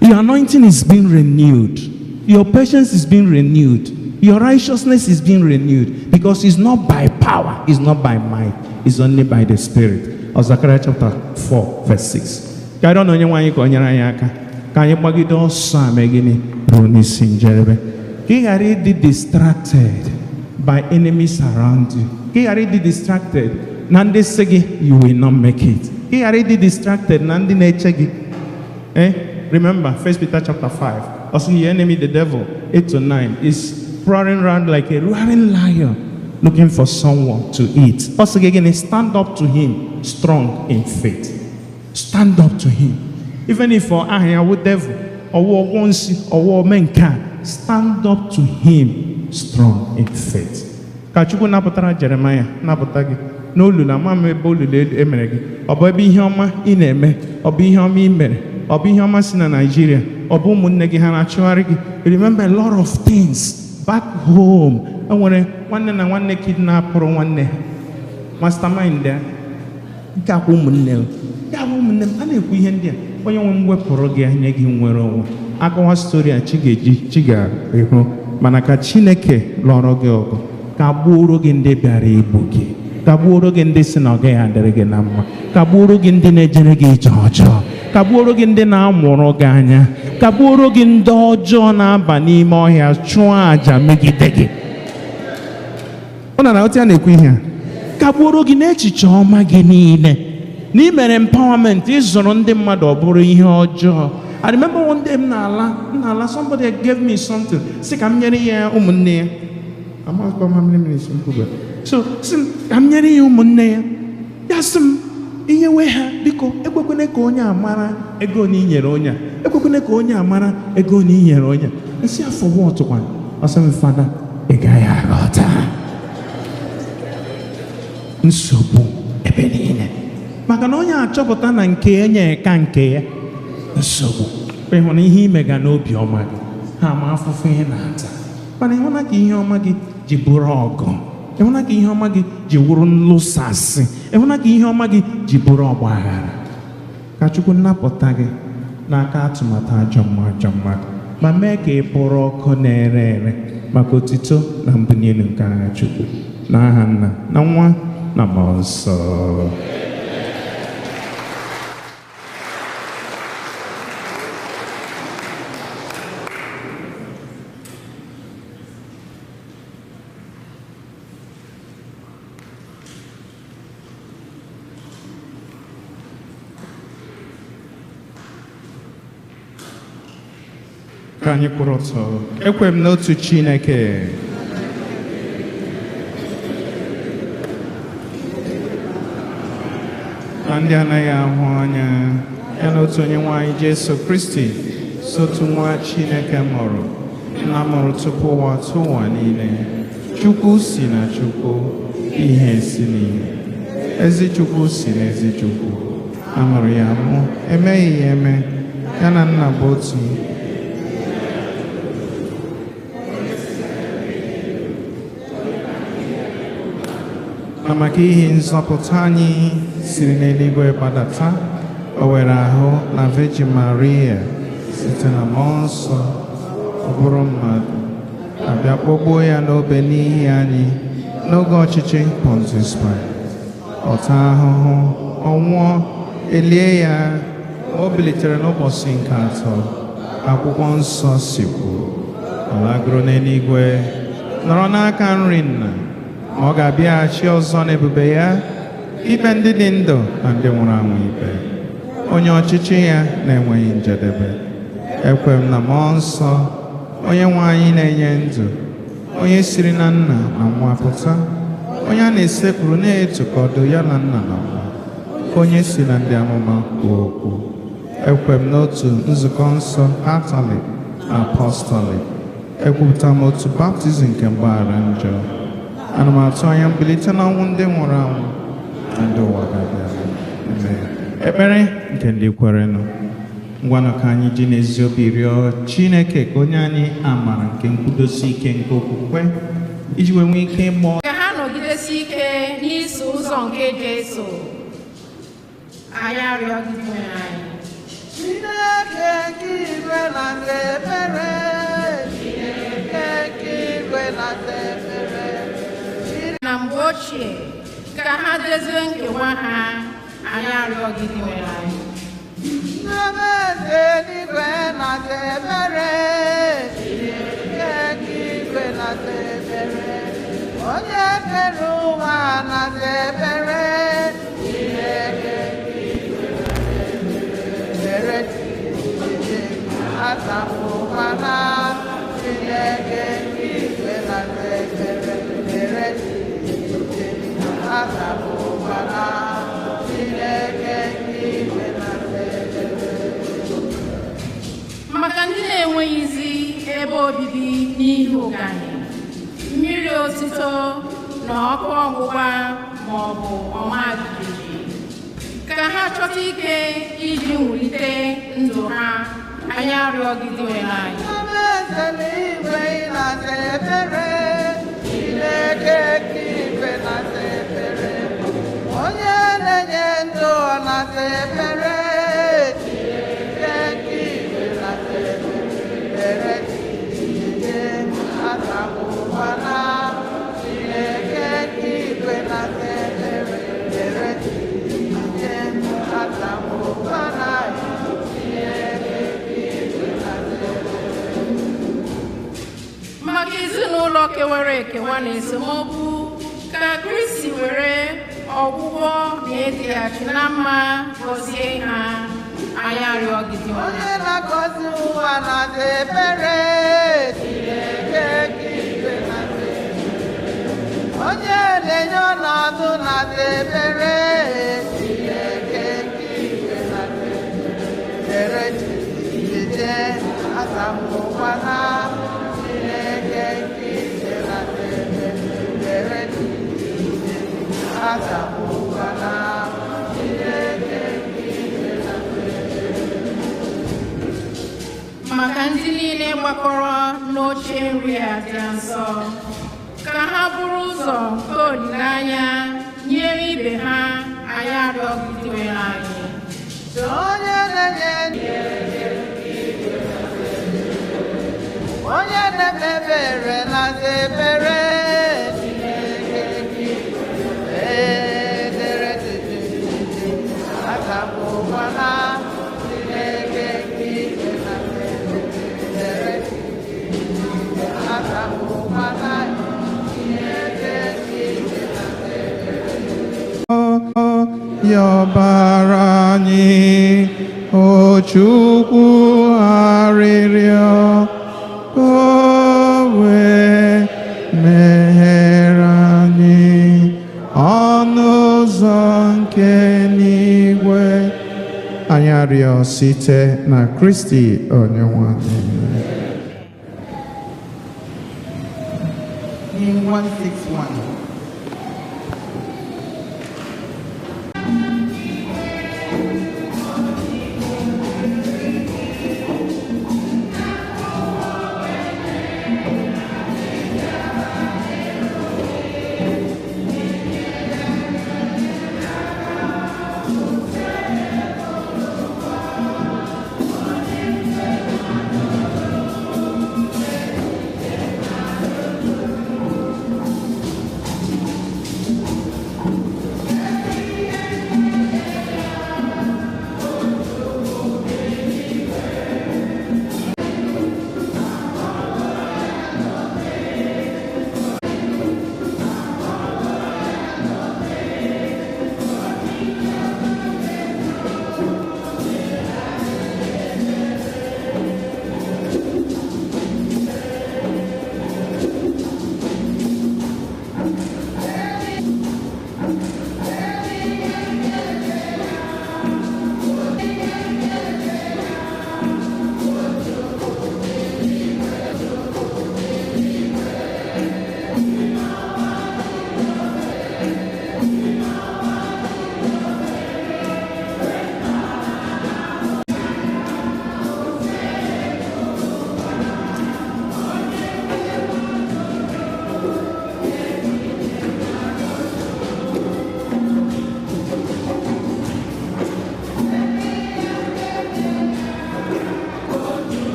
Your anointing is being renewed. Your patience is being renewed. Your righteousness is being renewed. Because it's not by power, it's not by might, it's only by the Spirit. Of Zechariah chapter 4, verse 6. Ka anyị onye nwe anyị ka o nyere anyị aka ka anyị gbagide ọsọ a mee gịnị ruo n'isi njedebe. Ka ị ghara ịdị distracted by enemies around you. Ka ị ghara ịdị distracted na ndị sị gị you will not make it. Ka ị ghara ịdị distracted na ndị na-eche gị. Remember, 1 Peter chapter 5. Also, the enemy, the devil, 8 to 9, is prowling around like a roaring lion, looking for someone to eat. Also, again, stand up to him, strong in faith. Stand up to him. Even if for ahịa devil, or once or menka, stand up to him, strong in faith. Ka Chukwu napụtara Jeremiah, napụta gị n'olulu ama m ebe olulu emere gị. Ọ bụ ebe ihe ọma ị na-eme, ọ bụ ihe ọma ị mere, ọ bụ ihe ọma si na Nigeria, ọ bụ ụmụnne gị ha na-achụgharị gị. Remember a lot of things back home. E nwere nwanne na nwanne kidnapụrụ nwanne ha. Mastermind ya. Nke akwa ụmụnne m. Ya bụ ụmụnne m, a na-ekwu ihe ndị a. Onye nwe m wepụrụ gị anya gị nwere onwe. Akọwa stori a chi ga-eji chi ga-ehu, mana ka Chineke lụọrọ gị ọgụ, ka gbuoro gị ndị bịara igbu gị, ka gbuoro gị ndị si na ọ gaghị adịrị gị na mma, ka gbuoro gị ndị na-ejere gị ije ọjọọ, ka gbuoro gị ndị na-amụrụ gị anya, ka gbuoro gị ndị ọjọọ na-aba n'ime ọhịa chụọ àjà megide gị. Ọ na otu a na-ekwu ihe a, ka gbuoro gị n'echiche ọma gị niile na ị mere empowerment, ịzụrụ ndị mmadụ ọ bụrụ ihe ọjọọ. I remember one day m na-ala, somebody gave me something, sị ka m nyere ya ụmụnne ya. Amakwa m how many minutes m kwubere. So sị m ka m nyere ya ụmụnne ya. Ya sị m inyewe ha, biko ekwekwana ka onye a mara ego na i nyere onye a. Ekwekwana ka onye a mara ego na i nyere onye a. Nsị afọ what kwana? Ọ sị m, Fada, ị gaghị aghọta. Nsogbu ebe niile. Maka na onye achọpụta na nke enye ka nke ya nsogbu. Ị hụrụ ihe imega n'obi ọma gị, ha ama afụfụ ihe na-ata. Mana ịhụna ka ihe ọma gị ji bụrụ ọgụ, ịhụna ka ihe ọma gị ji wụrụ nlụsasị, ịhụna ka ihe ọma gị ji bụrụ ọgba aghara. Ka Chukwu nnapụta gị n'aka atụmatụ ajọ mmadụ, ma mee ka ị bụrụ ọkụ na-ere ere maka otito na mbuli elu nke aha Chukwu. N'aha Nna na Nwa na Mmụọ Nsọ. Ka anyị kwụrụ ọtọ. Ekwe m n'otu Chineke, na ndị anaghị ahụ anya, ya na otu onye nwe anyị Jesu Kristi, sotu nwa Chineke mụrụ, nna mụrụ tupu ụwa tụ ụwa niile. Chukwu si na Chukwu, ihe si n'ihe. Ezi Chukwu si na ezi Chukwu. A mụrụ ya amụ, emeghị ya eme, ya na nna bụ otu. Na maka ihe nzọpụta anyị siri n'eluigwe gbadata, o were ahụ na Virgin Maria site na Mmụọ Nsọ, ọ bụrụ mmadụ, abịa kpọgbuo ya n'obe n'ihi anyị n'oge ọchịchị Pontius Pilate. Ọ taa ahụhụ, ọ nwụọ, elie ya, o bilitere n'ụbọchị nke atọ. Akwụkwọ nsọ si kwuo, ọ lagoro n'eluigwe, nọrọ n'aka nri nna, ma ọ ga-abịaghachi ọzọ n'ebube ya, ikpe ndị dị ndụ na ndị nwụrụ anwụ ikpe, onye ọchịchị ya na-enweghị njedebe. Ekwe m na Mmụọ Nsọ, onye nwe anyị na-enye ndụ, onye siri na nna na nwa pụta, onye a na-esekpuru na-etukọdo ya na nna na nwa, onye si na ndị amụma kwuo okwu. Ekwe m n'otu nzukọ nsọ Katọlik na Apọstọlik. Ekwupụta m otu baptizim nke mgbaghara njọ. Ana m atụ anya mbilite n'ọnwụ ndị nwụrụ anwụ na ndị ụwa ga-abịa. Amen. Ekpere nke ndị kwerenụ. Ngwanụ ka anyị ji n'ezi obi rịọ Chineke ka onye anyị amara nke nkwudosi ike nke okwukwe iji wee nwee ike ịgba Ka ha nọgidesi ike n'iso ụzọ nke Jesu. Anyị arịọ gị Dinwenụ anyị. Chineke nke igwe na-aza ekpere, Chineke nke igwe na-aza ekpere. Na mgbe ochie, ka ha dozie nkewa ha, anyị arịọ gị Dinwenụ anyị. Nnameze eluigwe na-aza ekpere, Chineke nke igwe na-aza ekpere. Onye kere ụwa na-aza ekpere, Chineke nke igwe na-aza ekpere. Chineke asapụkwana, Chineke nke igwe na-aza ekpere. Ekpere Chineke asapụkwana, Chineke nke igwe na-aza ekpere. Maka ndị na-enweghịzi ebe obibi n'ihi ụgani, mmiri otito na ọkụ ọgbụgba ma ọ bụ ọma jijiji, ka ha chọta ike iji wulite ndụ ha, anyị arịọ gị Dinwenụ anyị. Nnameze n'igwe na-aza ekpere, Chineke nke igwe na-aza ekpere. Onye na-enye ndụ na-aza ekpere, Chineke nke igwe na-aza ekpere. Ekpere Chineke asapụkwana, Chineke nke igwe na-aza ekpere. Ekpere Chineke asapụkwana, Chineke nke igwe na-aza ekpere. Maka ezinụlọ kewara ekewa na esemokwu, ka Kristi were ọgwụgwọ na ịdịghachi na mma gọzie ha, anyị arịọ gị Dinwenụ. Onye na-agọzi ụwa na-aza ekpere, Chineke nke igwe na-aza ekpere. Onye na-enye ọnọdụ na-aza ekpere, Chineke nke igwe na-aza ekpere. Ekpere Chineke asapụkwana, Chineke nke igwe na-aza ekpere. Ekpere Chineke asapụkwana, Chineke nke igwe na-aza ekpere. Maka ndị niile gbakọrọ n'oche nri a dị nsọ, ka ha bụrụ ụzọ nke olileanya nyere ibe ha, anyị arịọ gị Dinwenụ anyị. Onye na-enye onye na-eme ebere na-aza ekpere, Chineke nke igwe edere titi asapụkwana, Chineke nke igwe na-aza ekpere. Asapụkwana, Chineke nke igwe na-aza ekpere. Yọbara anyị, o Chukwu, arịrịọ ka o wee meghere anyị ọnụ ụzọ nke n'igwe. Anyị arịọ site na Kristi Onyenwe anyị. Hymn 161.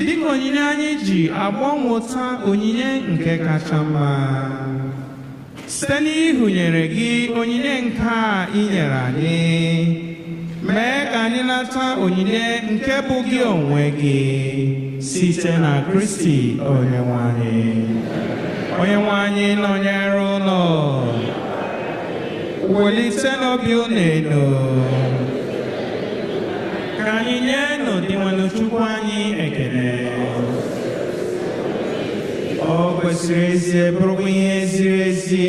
Dịka onyinye anyị ji agbanweta onyinye nke kacha mma. Site n'ịhụnyere gị onyinye nke a i nyere anyị, mee ka anyị nata onyinye nke bụ gị onwe gị site na Kristi Onyenwe anyị. Onyenwe anyị nọnyere unu. Welite n'obi unu elu. Ka anyị nye Dinwenụ Chukwu anyị ekele. O kwesịrị ezie, bụrụkwa ihe ziri ezi,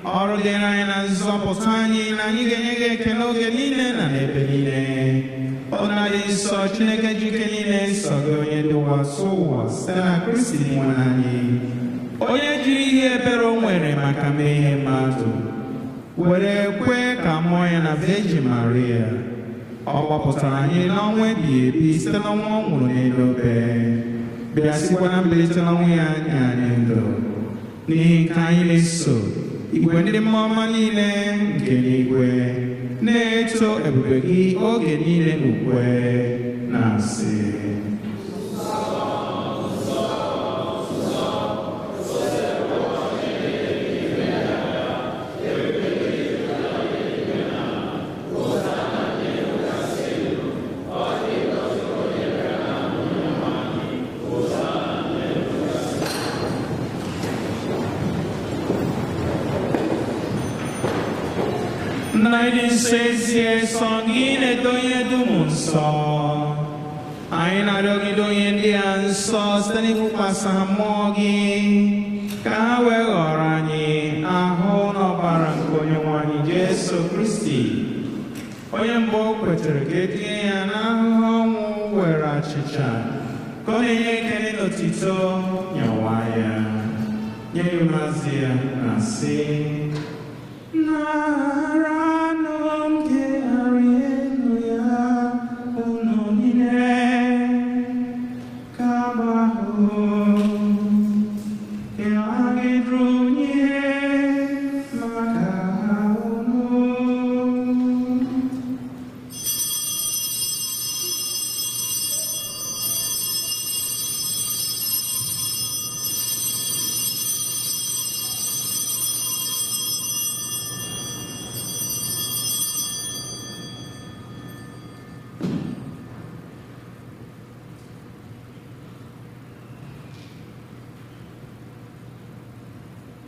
ọrụ dịrị anyị na nzọpụta anyị, na anyị ga-enye gị ekele oge niile na n'ebe niile. Ọ na-adị nsọ, Chineke jike niile, nsọ gị, onye dị ụwa sụ ụwa, site na Kristi Dinwenụ anyị, onye jiri ihe ebere o nwere maka mmehie mmadụ were kwee ka mụọ ya na Virgin Maria. Ọ gbapụtara anyị n'ọnwụ ebighị ebi site n'ọnwụ ọ nwụrụ n'elu obe, bịa sikwa na mbilite n'ọnwụ ya nye anyị ndụ. N'ihi nke anyị na-eso igwe ndị mmụọ ọma niile nke n'igwe na-eto ebube gị oge niile n'ukwe na-asị: Nna dị nsọ, ezie sọ gị na-edo ihe dum nsọ. Anyị na-arịọ gị, donye ndị a nsọ site n'ịwụkwasị ha mmụọ gị, ka ha wee ghọrọ anyị ahụ na ọbara nke Onyenwe anyị Jesu Kristi, onye mbụ o kwetere ka etinye ya n'ahụhụ ọnwụ were achịcha ka ọ na-enye ekele n'otito, nyawa ya, nye ya mazi ya na sị: Naranụ nke elu ya, unu niile, ka ahụ ya ga-edunye maka unu.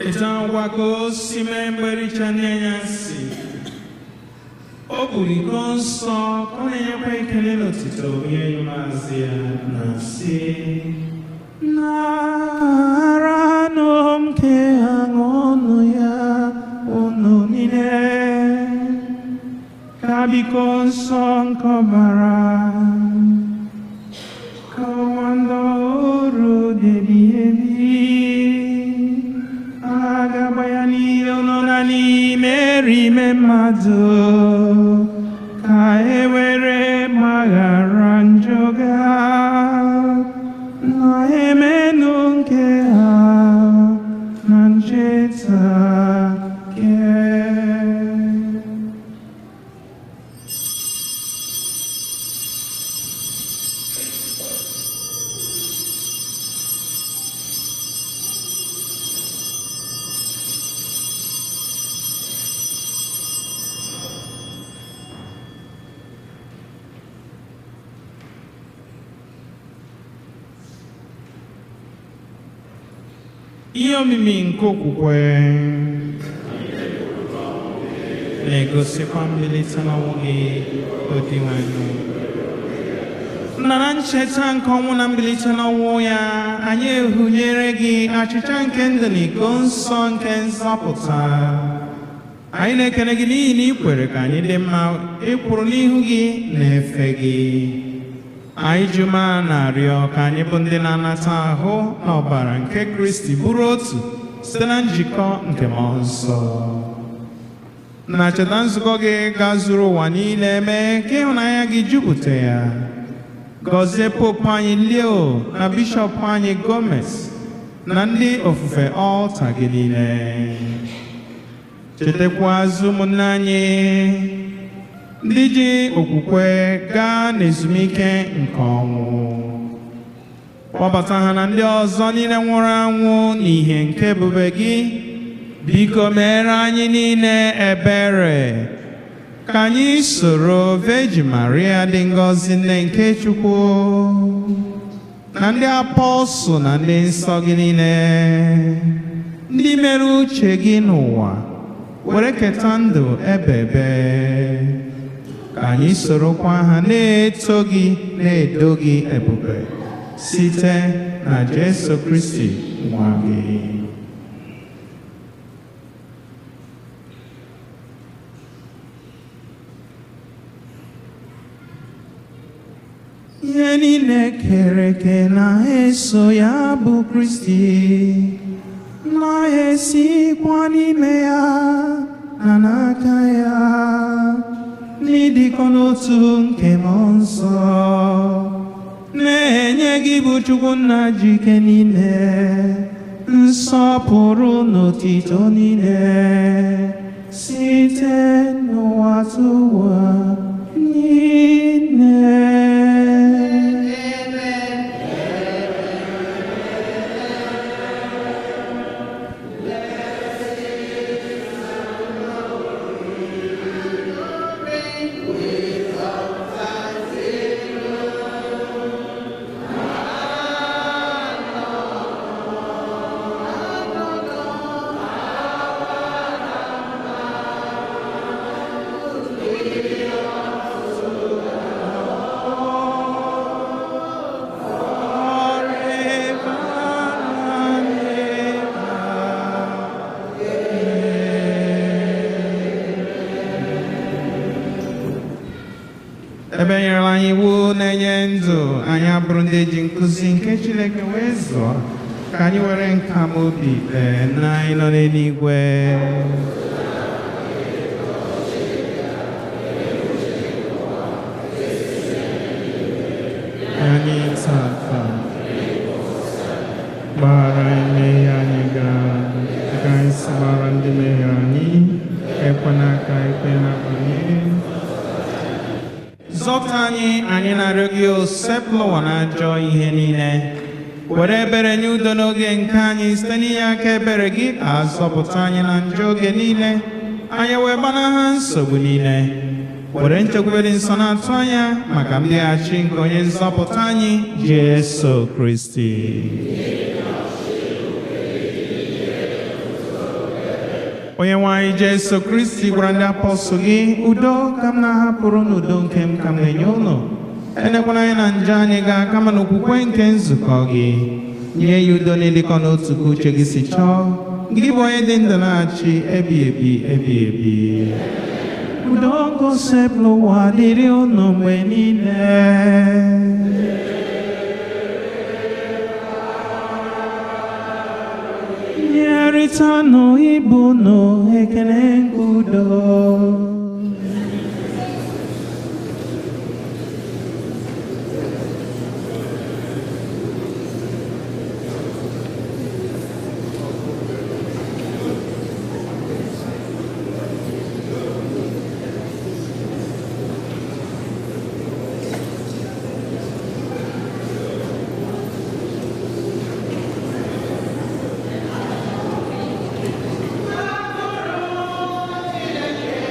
Etu agwa ka o si mee mgbericha n'anyasị, o buru iko nsọ ka ọ na-enyekwa ekele n'otito, nye maazị ya na sị: Naranụ nke aṅụnụ ya, unu niile, ka biko nsọ nke ọbara ka ọnwa ndị ọrụ dị ebi agaba ya n'ihe nọ na n'ime ime mmadụ, ka e were gbaghara njọ ga na emenụ nke ha na ncheta ke. Ihe omimi nke okwukwe na-egosikwa mbilite n'ọnwụ gị, O Dinwenụ. Nna, na ncheta nke ọnwụ na mbilite n'ọnwụ ya, anyị ehunyere gị achịcha nke ndụ na iko nsọ nke nzọpụta. Anyị na-ekele gị n'ihi na ị kwere ka anyị dị mma ịkwụrụ n'ihu gị na-efe gị. Anyị ji umeala na-arịọ ka anyị bụ ndị na-anata ahụ na ọbara nke Kristi bụrụ otu site na njikọ nke Mmụọ Nsọ. Na cheta nzukọ gị gazuru ụwa niile, mee ka ịhụnanya gị jupụta ya. Gọzie Popu anyị Leo na Bishọp anyị Gomez na ndị ofufe ọlta gị niile. Chetakwa ụmụnne anyị ndị ji okwukwe gaa n'ezumike nke ọnwụ. Kpọbata ha na ndị ọzọ niile nwụrụ anwụ n'ihe nke ebube gị. Biko meere anyị niile ebere, ka anyị soro Virgin Maria dị ngọzi nne nke Chukwu na ndị apọstụl na ndị nsọ gị niile, ndị mere uche gị n'ụwa were keta ndụ ebebe. Ka anyị sorokwa ha na-eto gị na-edo gị ebube site na Jesu Kristi nwa gị. Ihe niile kere eke na-eso ya bụ Kristi, na-esikwa n'ime ya na n'aka ya, n'ịdịkọ n'otu nke Mmụọ Nsọ, na-enye gị bụ Chukwu Nna ji ike niile, nsọpụrụ n'otito niile, site n'ụwa tụwa niile. Ebe nyere anyị iwu na-enye ndụ, anyị abụrụ ndị ji nkuzi nke Chineke wee zụọ, ka anyị were nka ma obi kpee na anyị nọ n'eluigwe. Anyị tata gbara mmehie anyị gaa, ka anyị si gbara ndị mmehie anyị, ekwena ka ekwe na-abanye. Zọpụta anyị, anyị na-arịọ gị, osepụlụwa na ajọ ihe niile. Were ebere nye udo n'oge nke anyị site n'inye aka ebere gị ka a zọpụta anyị na njọ oge niile, anyị wee gbanaha nsogbu niile. Were nchekwube dị nsọ na-atụ anya maka mbịaghachi nke onye nzọpụta anyị, Jesu Kristi. Onye nwe anyị Jesu Kristi gwara ndị apọstụl gị, udo ka m na-ahapụrụ n'udo nke m ka m na-enye unu. Elekwana anya na njọ anyị gaa, kama n'okwukwe nke nzukọ gị. Nye ya udo na ịdịkọ n'otu ka uche gị si chọọ. Gị bụ onye dị ndụ na-achị ebi ebi ebi ebi. Udo nke Osebụlụwa dịrị unu mgbe niile. Nyerịtanụ ibe unu ekele nke udo. Chineke.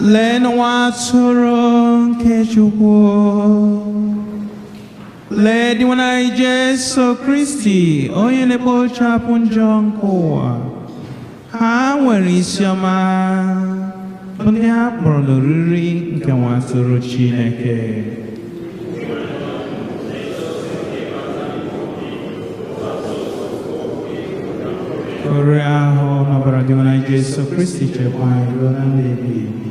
Lee nwa atụrụ nke Chukwu. Lee Dinwenụ Jesu Kristi, onye na-ekpochapụ njọ nke ụwa. Ha nwere isi ọma, bụ ndị a kpọrọ n'oriri nke nwa atụrụ Chineke. Oriri ahụ n'ọbara Dinwenụ Jesu Kristi chekwa anyị ruo na ndụ ebighị ebi.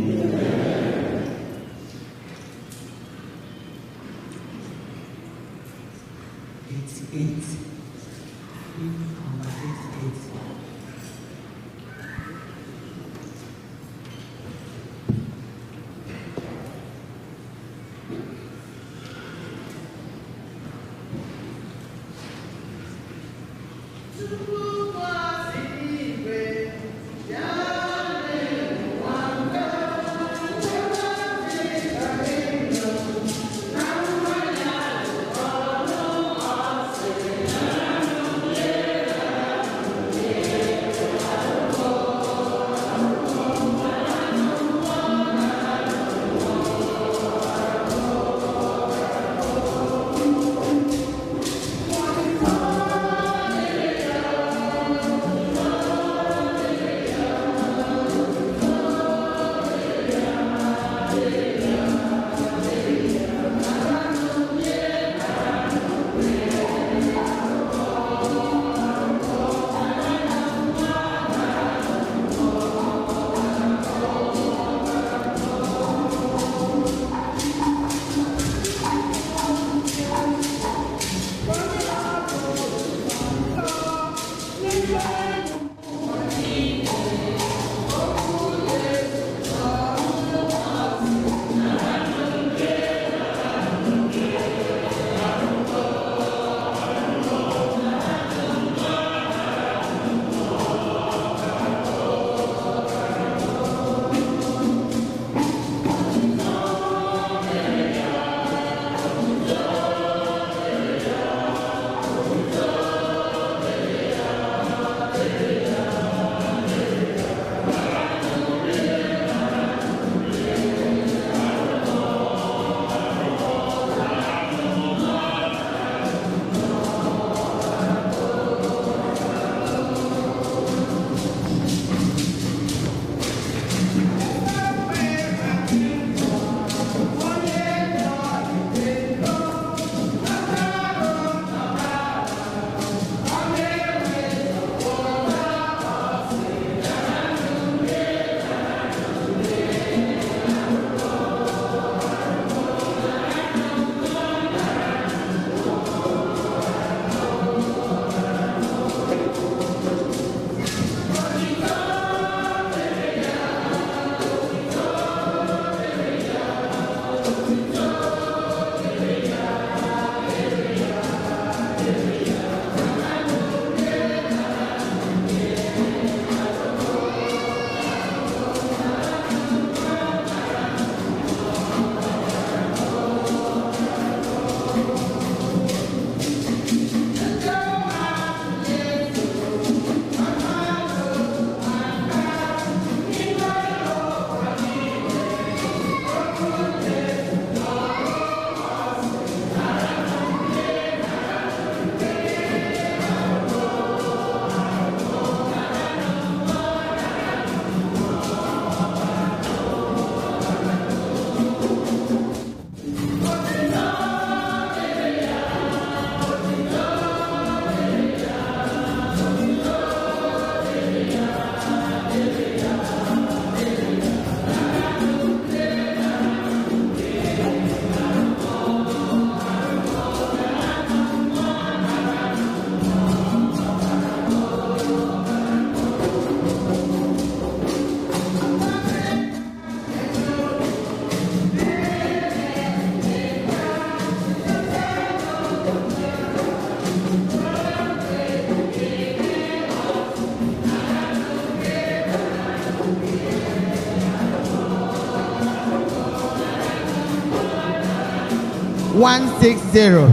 160,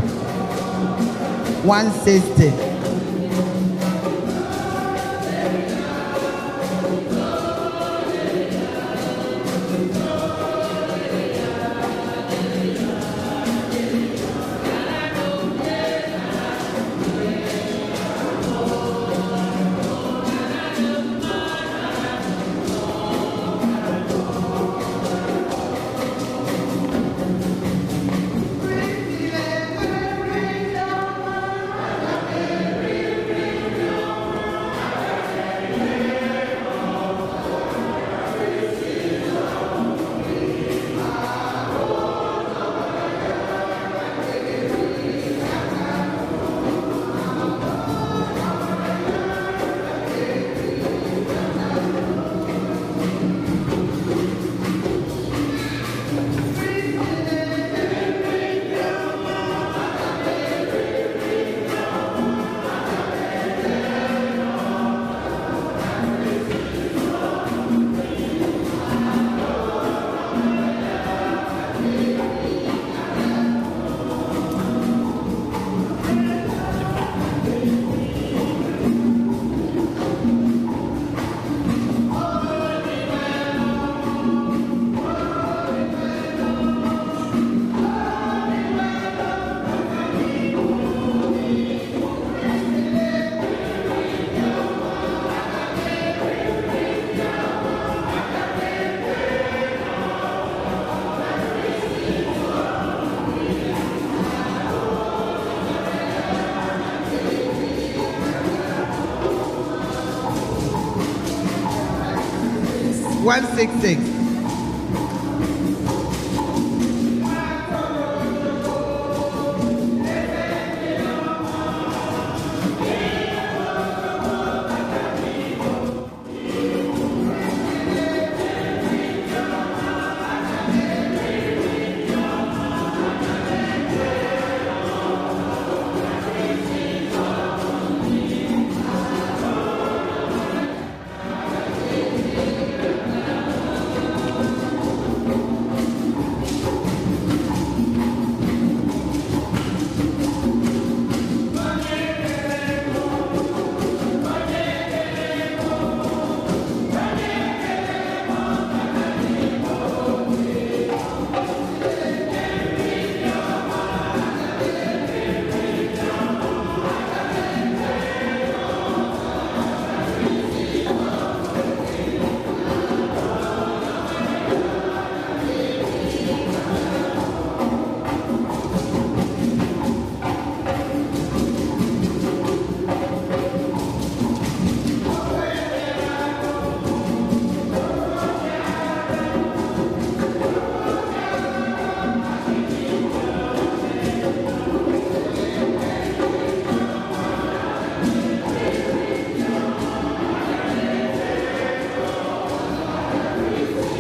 160. 166.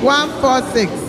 146.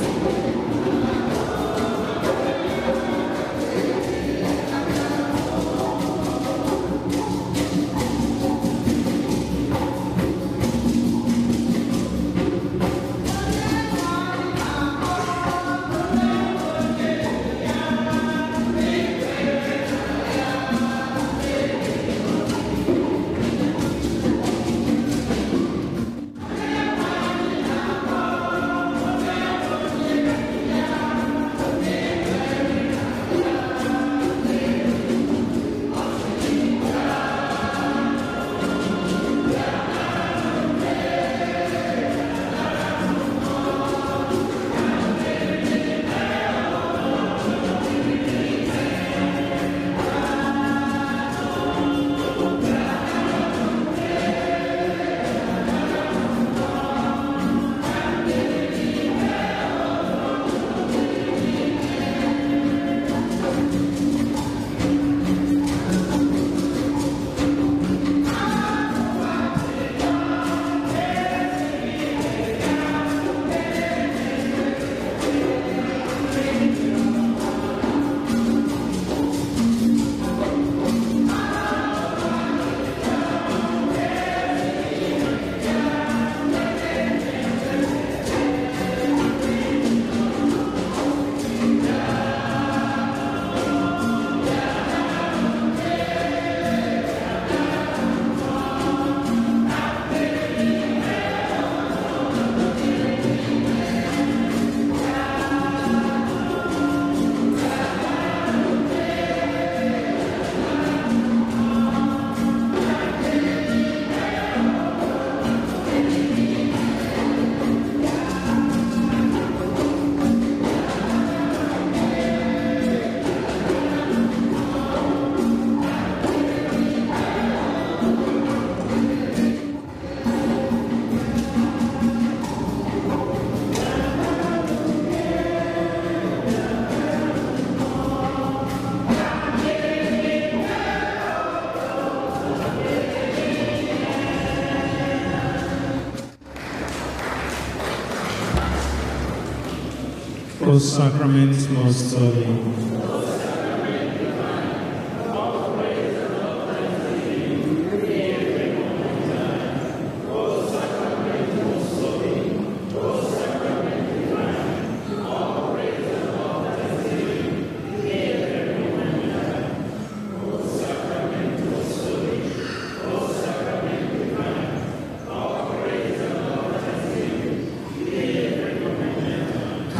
O sacrament most holy.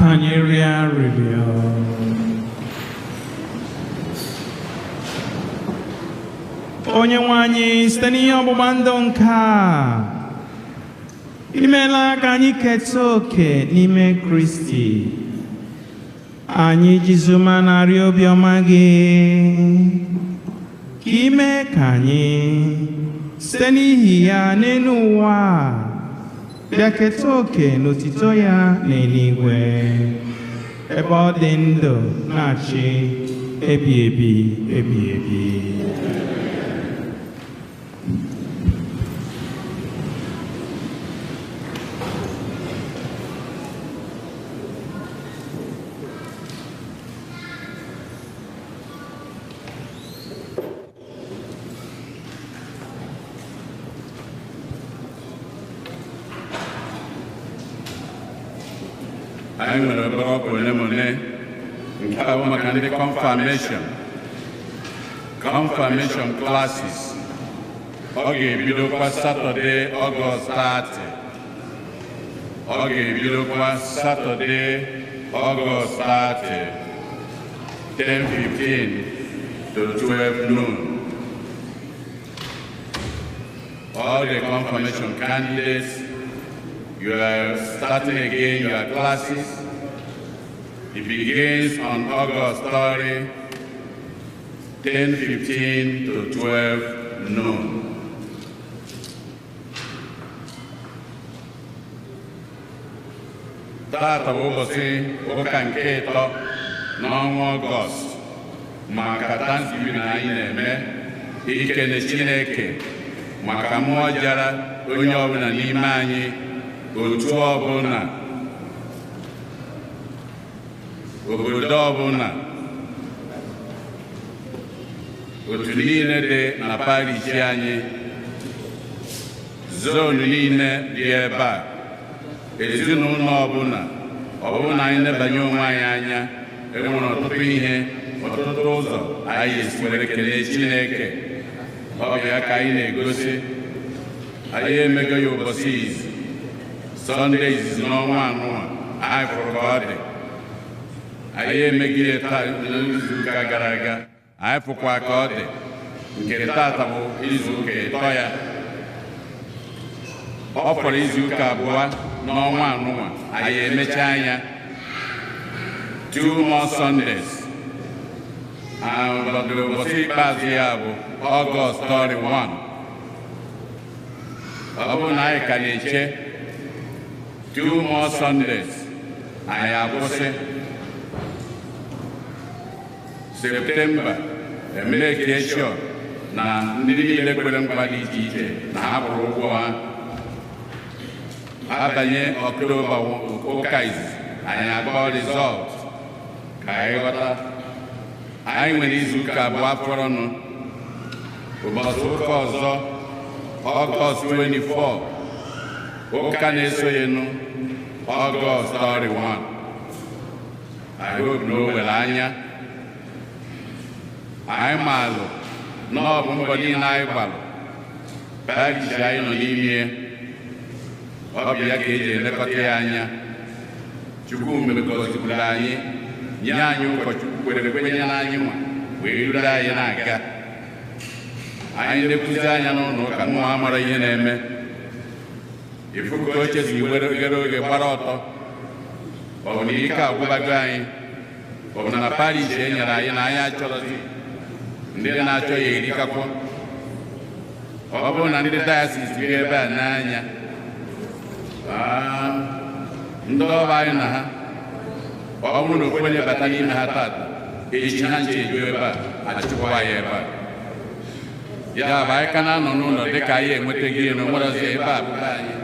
Anyị rịọ arịrịọ. Onye nwe anyị, site n'ihe ọgbụgba ndụ nke a, imeela ka anyị keta oke n'ime Kristi. Anyị jizuma na-arịọ obiọma gị ka ime ka anyị site n'ihi ya n'elu ụwa a Bịa keta oke n'otito ya n'eluigwe, ebe ọ dị ndụ na-achị ebi ebi ebi ebi. Anyị nwere obere ọkwa ole ma ole nke a bụ maka ndị confirmation classes. Ọ ga-ebidokwa Satọde Ọgọst 30. Ọ ga-ebidokwa Satọde Ọgọst 30, 10:15 to 12 noon. All the confirmation candidates, you are starting again your classes. It begins on August 30, 10:15 to 12 noon. Tata bụ ụbọchị ụka nke ịtọ n'ọnwa Ọgọst maka Thanksgiving anyị na-eme ikene Chineke maka mmụọ jara onye ọbụla n'ime anyị, otu ọbụla, obodo ọbụla, otu niile dị na parish anyị, zonu niile dị ebe a, ezinụlọ ọbụla. Ọ bụrụ na anyị lebanye onwe anyị anya, enwere ọtụtụ ihe, ọtụtụ ụzọ anyị esi were kelee Chineke. Ọ bụ ya ka anyị na-egosi. Anyị emego ya ụbọchị izu Sọnde izizi n'ọnwa anọ anyị fụrụ ka ọ dị. Anyị emeghị ya taa n'izuụka gara aga, anyị fụkwa ka ọ dị. Nke tata bụ izuụka ịtọ ya. Ọ fọrọ izuụka abụọ n'ọnwa anọ anyị emechaa anya. 2 more Sundays. Ụbọchị ikpeazụ ya bụ Ọgọst 31. Ọ bụrụ na anyị ka na-eche 2 more Sundays, anyị akwụsị. Septemba emeke sure na ndị niile kwere nkwa dị iche iche na ha kwụrụ ụgwọ ha. Abanye Ọktoba ụka izizi, anyị akpọọ rizọlt ka anyị ghọta. Anyị nwere izuụka abụọ fọrọnụ. Ụbọchị ụka ọzọ, Ọgọst 24, ụka na-esonyenụ Ọgọst 31. I hope na o were anya. Anyị maalụ na ọ bụ mbọ niile anyị gbalụ parish anyị nọ n'ime, ọ bụ ya ka eji elekọta ya anya. Chukwu gọzikwuru anyị, nye anyị ụkọchukwu kwere kwenye n'anyị nwa wee ruru anyị na-aga. Anyị lekwuzi anya n'ụlọ ụka, mmụọ amara ihe na-eme. Ifu ka oche si ghere oge gbara ọtọ. Ọ bụ na ike agwụbago anyị, ọ bụ na parish e nyere anyị na anyị achọrọzi, ndị na-achọ ya erikakwa. Ọ bụrụ na ndị diocese bi ebe a n'anya, ndị ọba anyị na ha, ọ bụrụ na ofu onye bata n'ime ha tata, echi ha nche eju ebe a, achụkwa ya ebe a. Ya bụ anyị ka na-anọ n'ụlọ dịka anyị enwetaghị elu nwerọzi ebe a bụ anyị.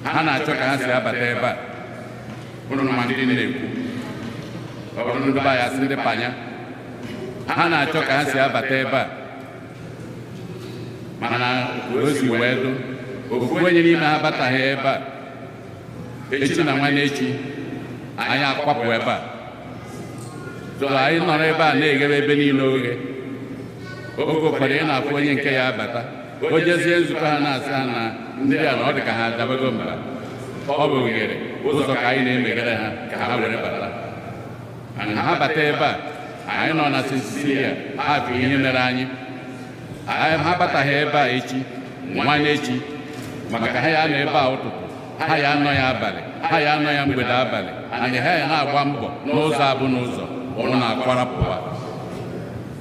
Ha na-achọ ka ha si abata ebe a. Ụnụ ma ndị na-ekwu, ọ bụrụ ndị be anyị asị ndị panya, ha na-achọ ka ha si abata ebe a. Mana o si wee dụ, ofu onye n'ime ha abataghị ebe a, echi na nwanne echi anyị akwapụ ebe a. So anyị nọrọ ebe a na-eghere ebe niile oghe. Oge ụfọdụ ị na-afụ onye nke ya abata, o jezie nzukọ ha na-asị ha na ndị a na ọ dị ka ha adabago mba. Ọ bụ oghere ụzọ ka anyị na-emeghere ha ka ha were bata. Mana ha bata ebe a, anyị nọ na Sicilia, ha fụ ihe mere anyị. Ha bataghị ebe a echi, nwanne echi, maka ha ya nọ ebe a ụtụtụ, ha ya anọ ya abalị, ha ya anọ ya mgbede abalị. Anyị ha ya na-agba mbọ n'ụzọ abụ n'ụzọ, ụnụ na-akwarapụwa.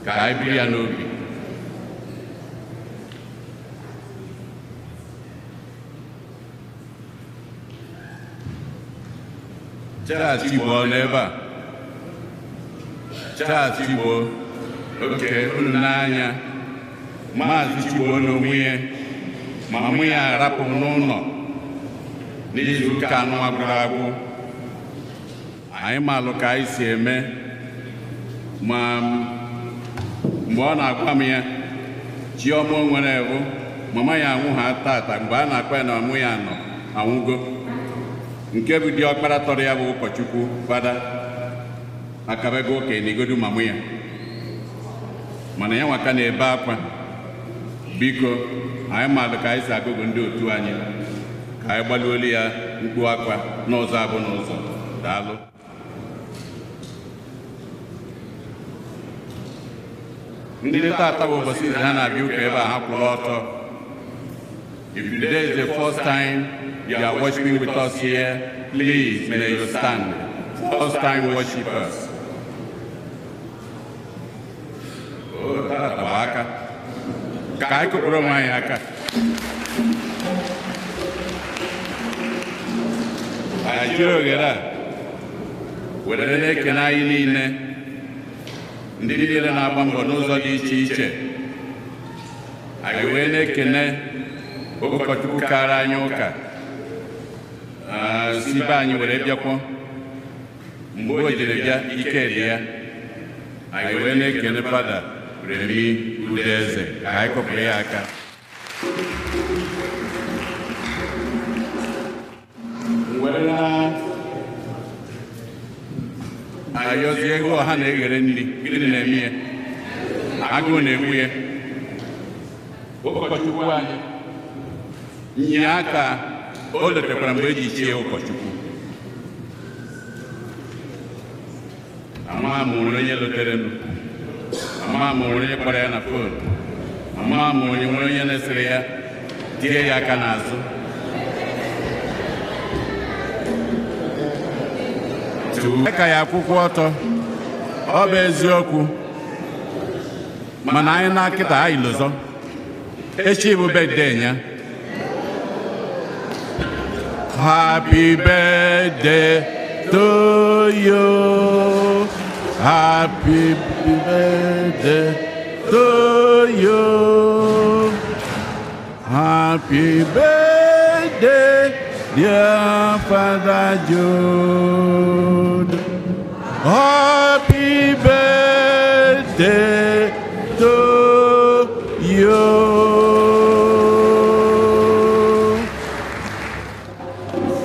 Ka anyị biri ya n'obi. Charles Chigbo ọ nọ ebe a? Charles Chigbo, oke unu n'anya. Maazị Chigbo n'onwe ya, ma mụ ya arapụ n'ụlọ n'izu ụka anọ agwụrụ agwụ. Anyị malụ ka anyị si eme, ma mgbe ọ na-agwa m ya, chiọma o nwere bụ mama ya anwụ ha tata. Mgbe a na-akpa ya na mụ ya nọ anwụgo, nke bụ diọkpara tọrọ ya bụ ụkọchukwu fada akabego okenye n'igodu mamụ ya, mana ya nwaka na-ebe akwa. Biko, anyị malụ ka anyị si agụgụ ndị otu anyị, ka anyị gbaluolu ya mkpu akwa n'ụzọ abụ n'ụzọ. Daalụ. Ndị tata bụ ụbọchị izu ha na-abịa ụka ebe a, ha kwụrụ ọtọ. If today is the first time you are worshiping with us here, please may you stand. First time worshipers. Oh, tata bụ aka. Ka anyị kụpụrụ onwe anyị aka. Anyị jiri oghere a were na-ekene anyị niile, ndị niile na-agba mbọ n'ụzọ dị iche iche. Anyị wee na-ekene ụkọchukwu kara anyị ụka si be anyị were bịakwuo. Mgbe o jiri bịa, ike dị ya. Anyị wee na-ekene Fada Remi Udeze, ka anyị kụpụrụ ya aka. Were ayọzie ego ọha na-eghere nri, gịnị na-eme ya? Agụụ na-egbu ya. Ụkọchukwu anyị nye aka o letekwara mgbe eji chie ụkọchukwu. Ama m nwere onye lotere m, ama m nwere onye kpọrọ ya na fon, ama m onye nwere onye na-esere ya tie ya aka n'azụ. Ka ya akwụkwọ ọtọ, ọ bụ eziokwu, mana anyị na-akịta anyị lụzọ. Echi bụ birthday ya. Happy birthday to you. Happy birthday to you. Happy birthday, dear Father Jude. Happy birthday to you.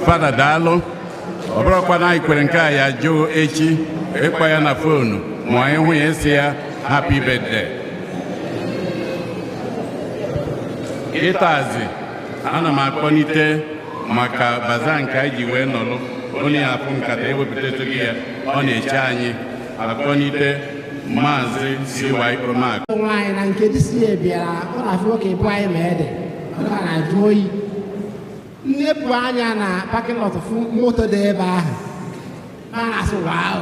Fada, daalụ. Ọ bụrụkwa na anyị kwere nke a ya jụụ echi ịkpọ ya na foonu ma anyị hụ ya esi ya happy birthday. Ịtazi ana m akpọlite maka baza nke anyị ji wee nọrọ onye afụ nkata ewepụtatụghị ya, ọ na-eche anyị akpọlite Maazị C.Y. Omak. Nwaanyị na nke disi ya bịara, ọ na-afụ nwoke ịbụ anyị ma ede ọ na-ajụ oyi. Nnepụ anya na parking lot fụ moto dị ebe ahụ, ma na-asị wow.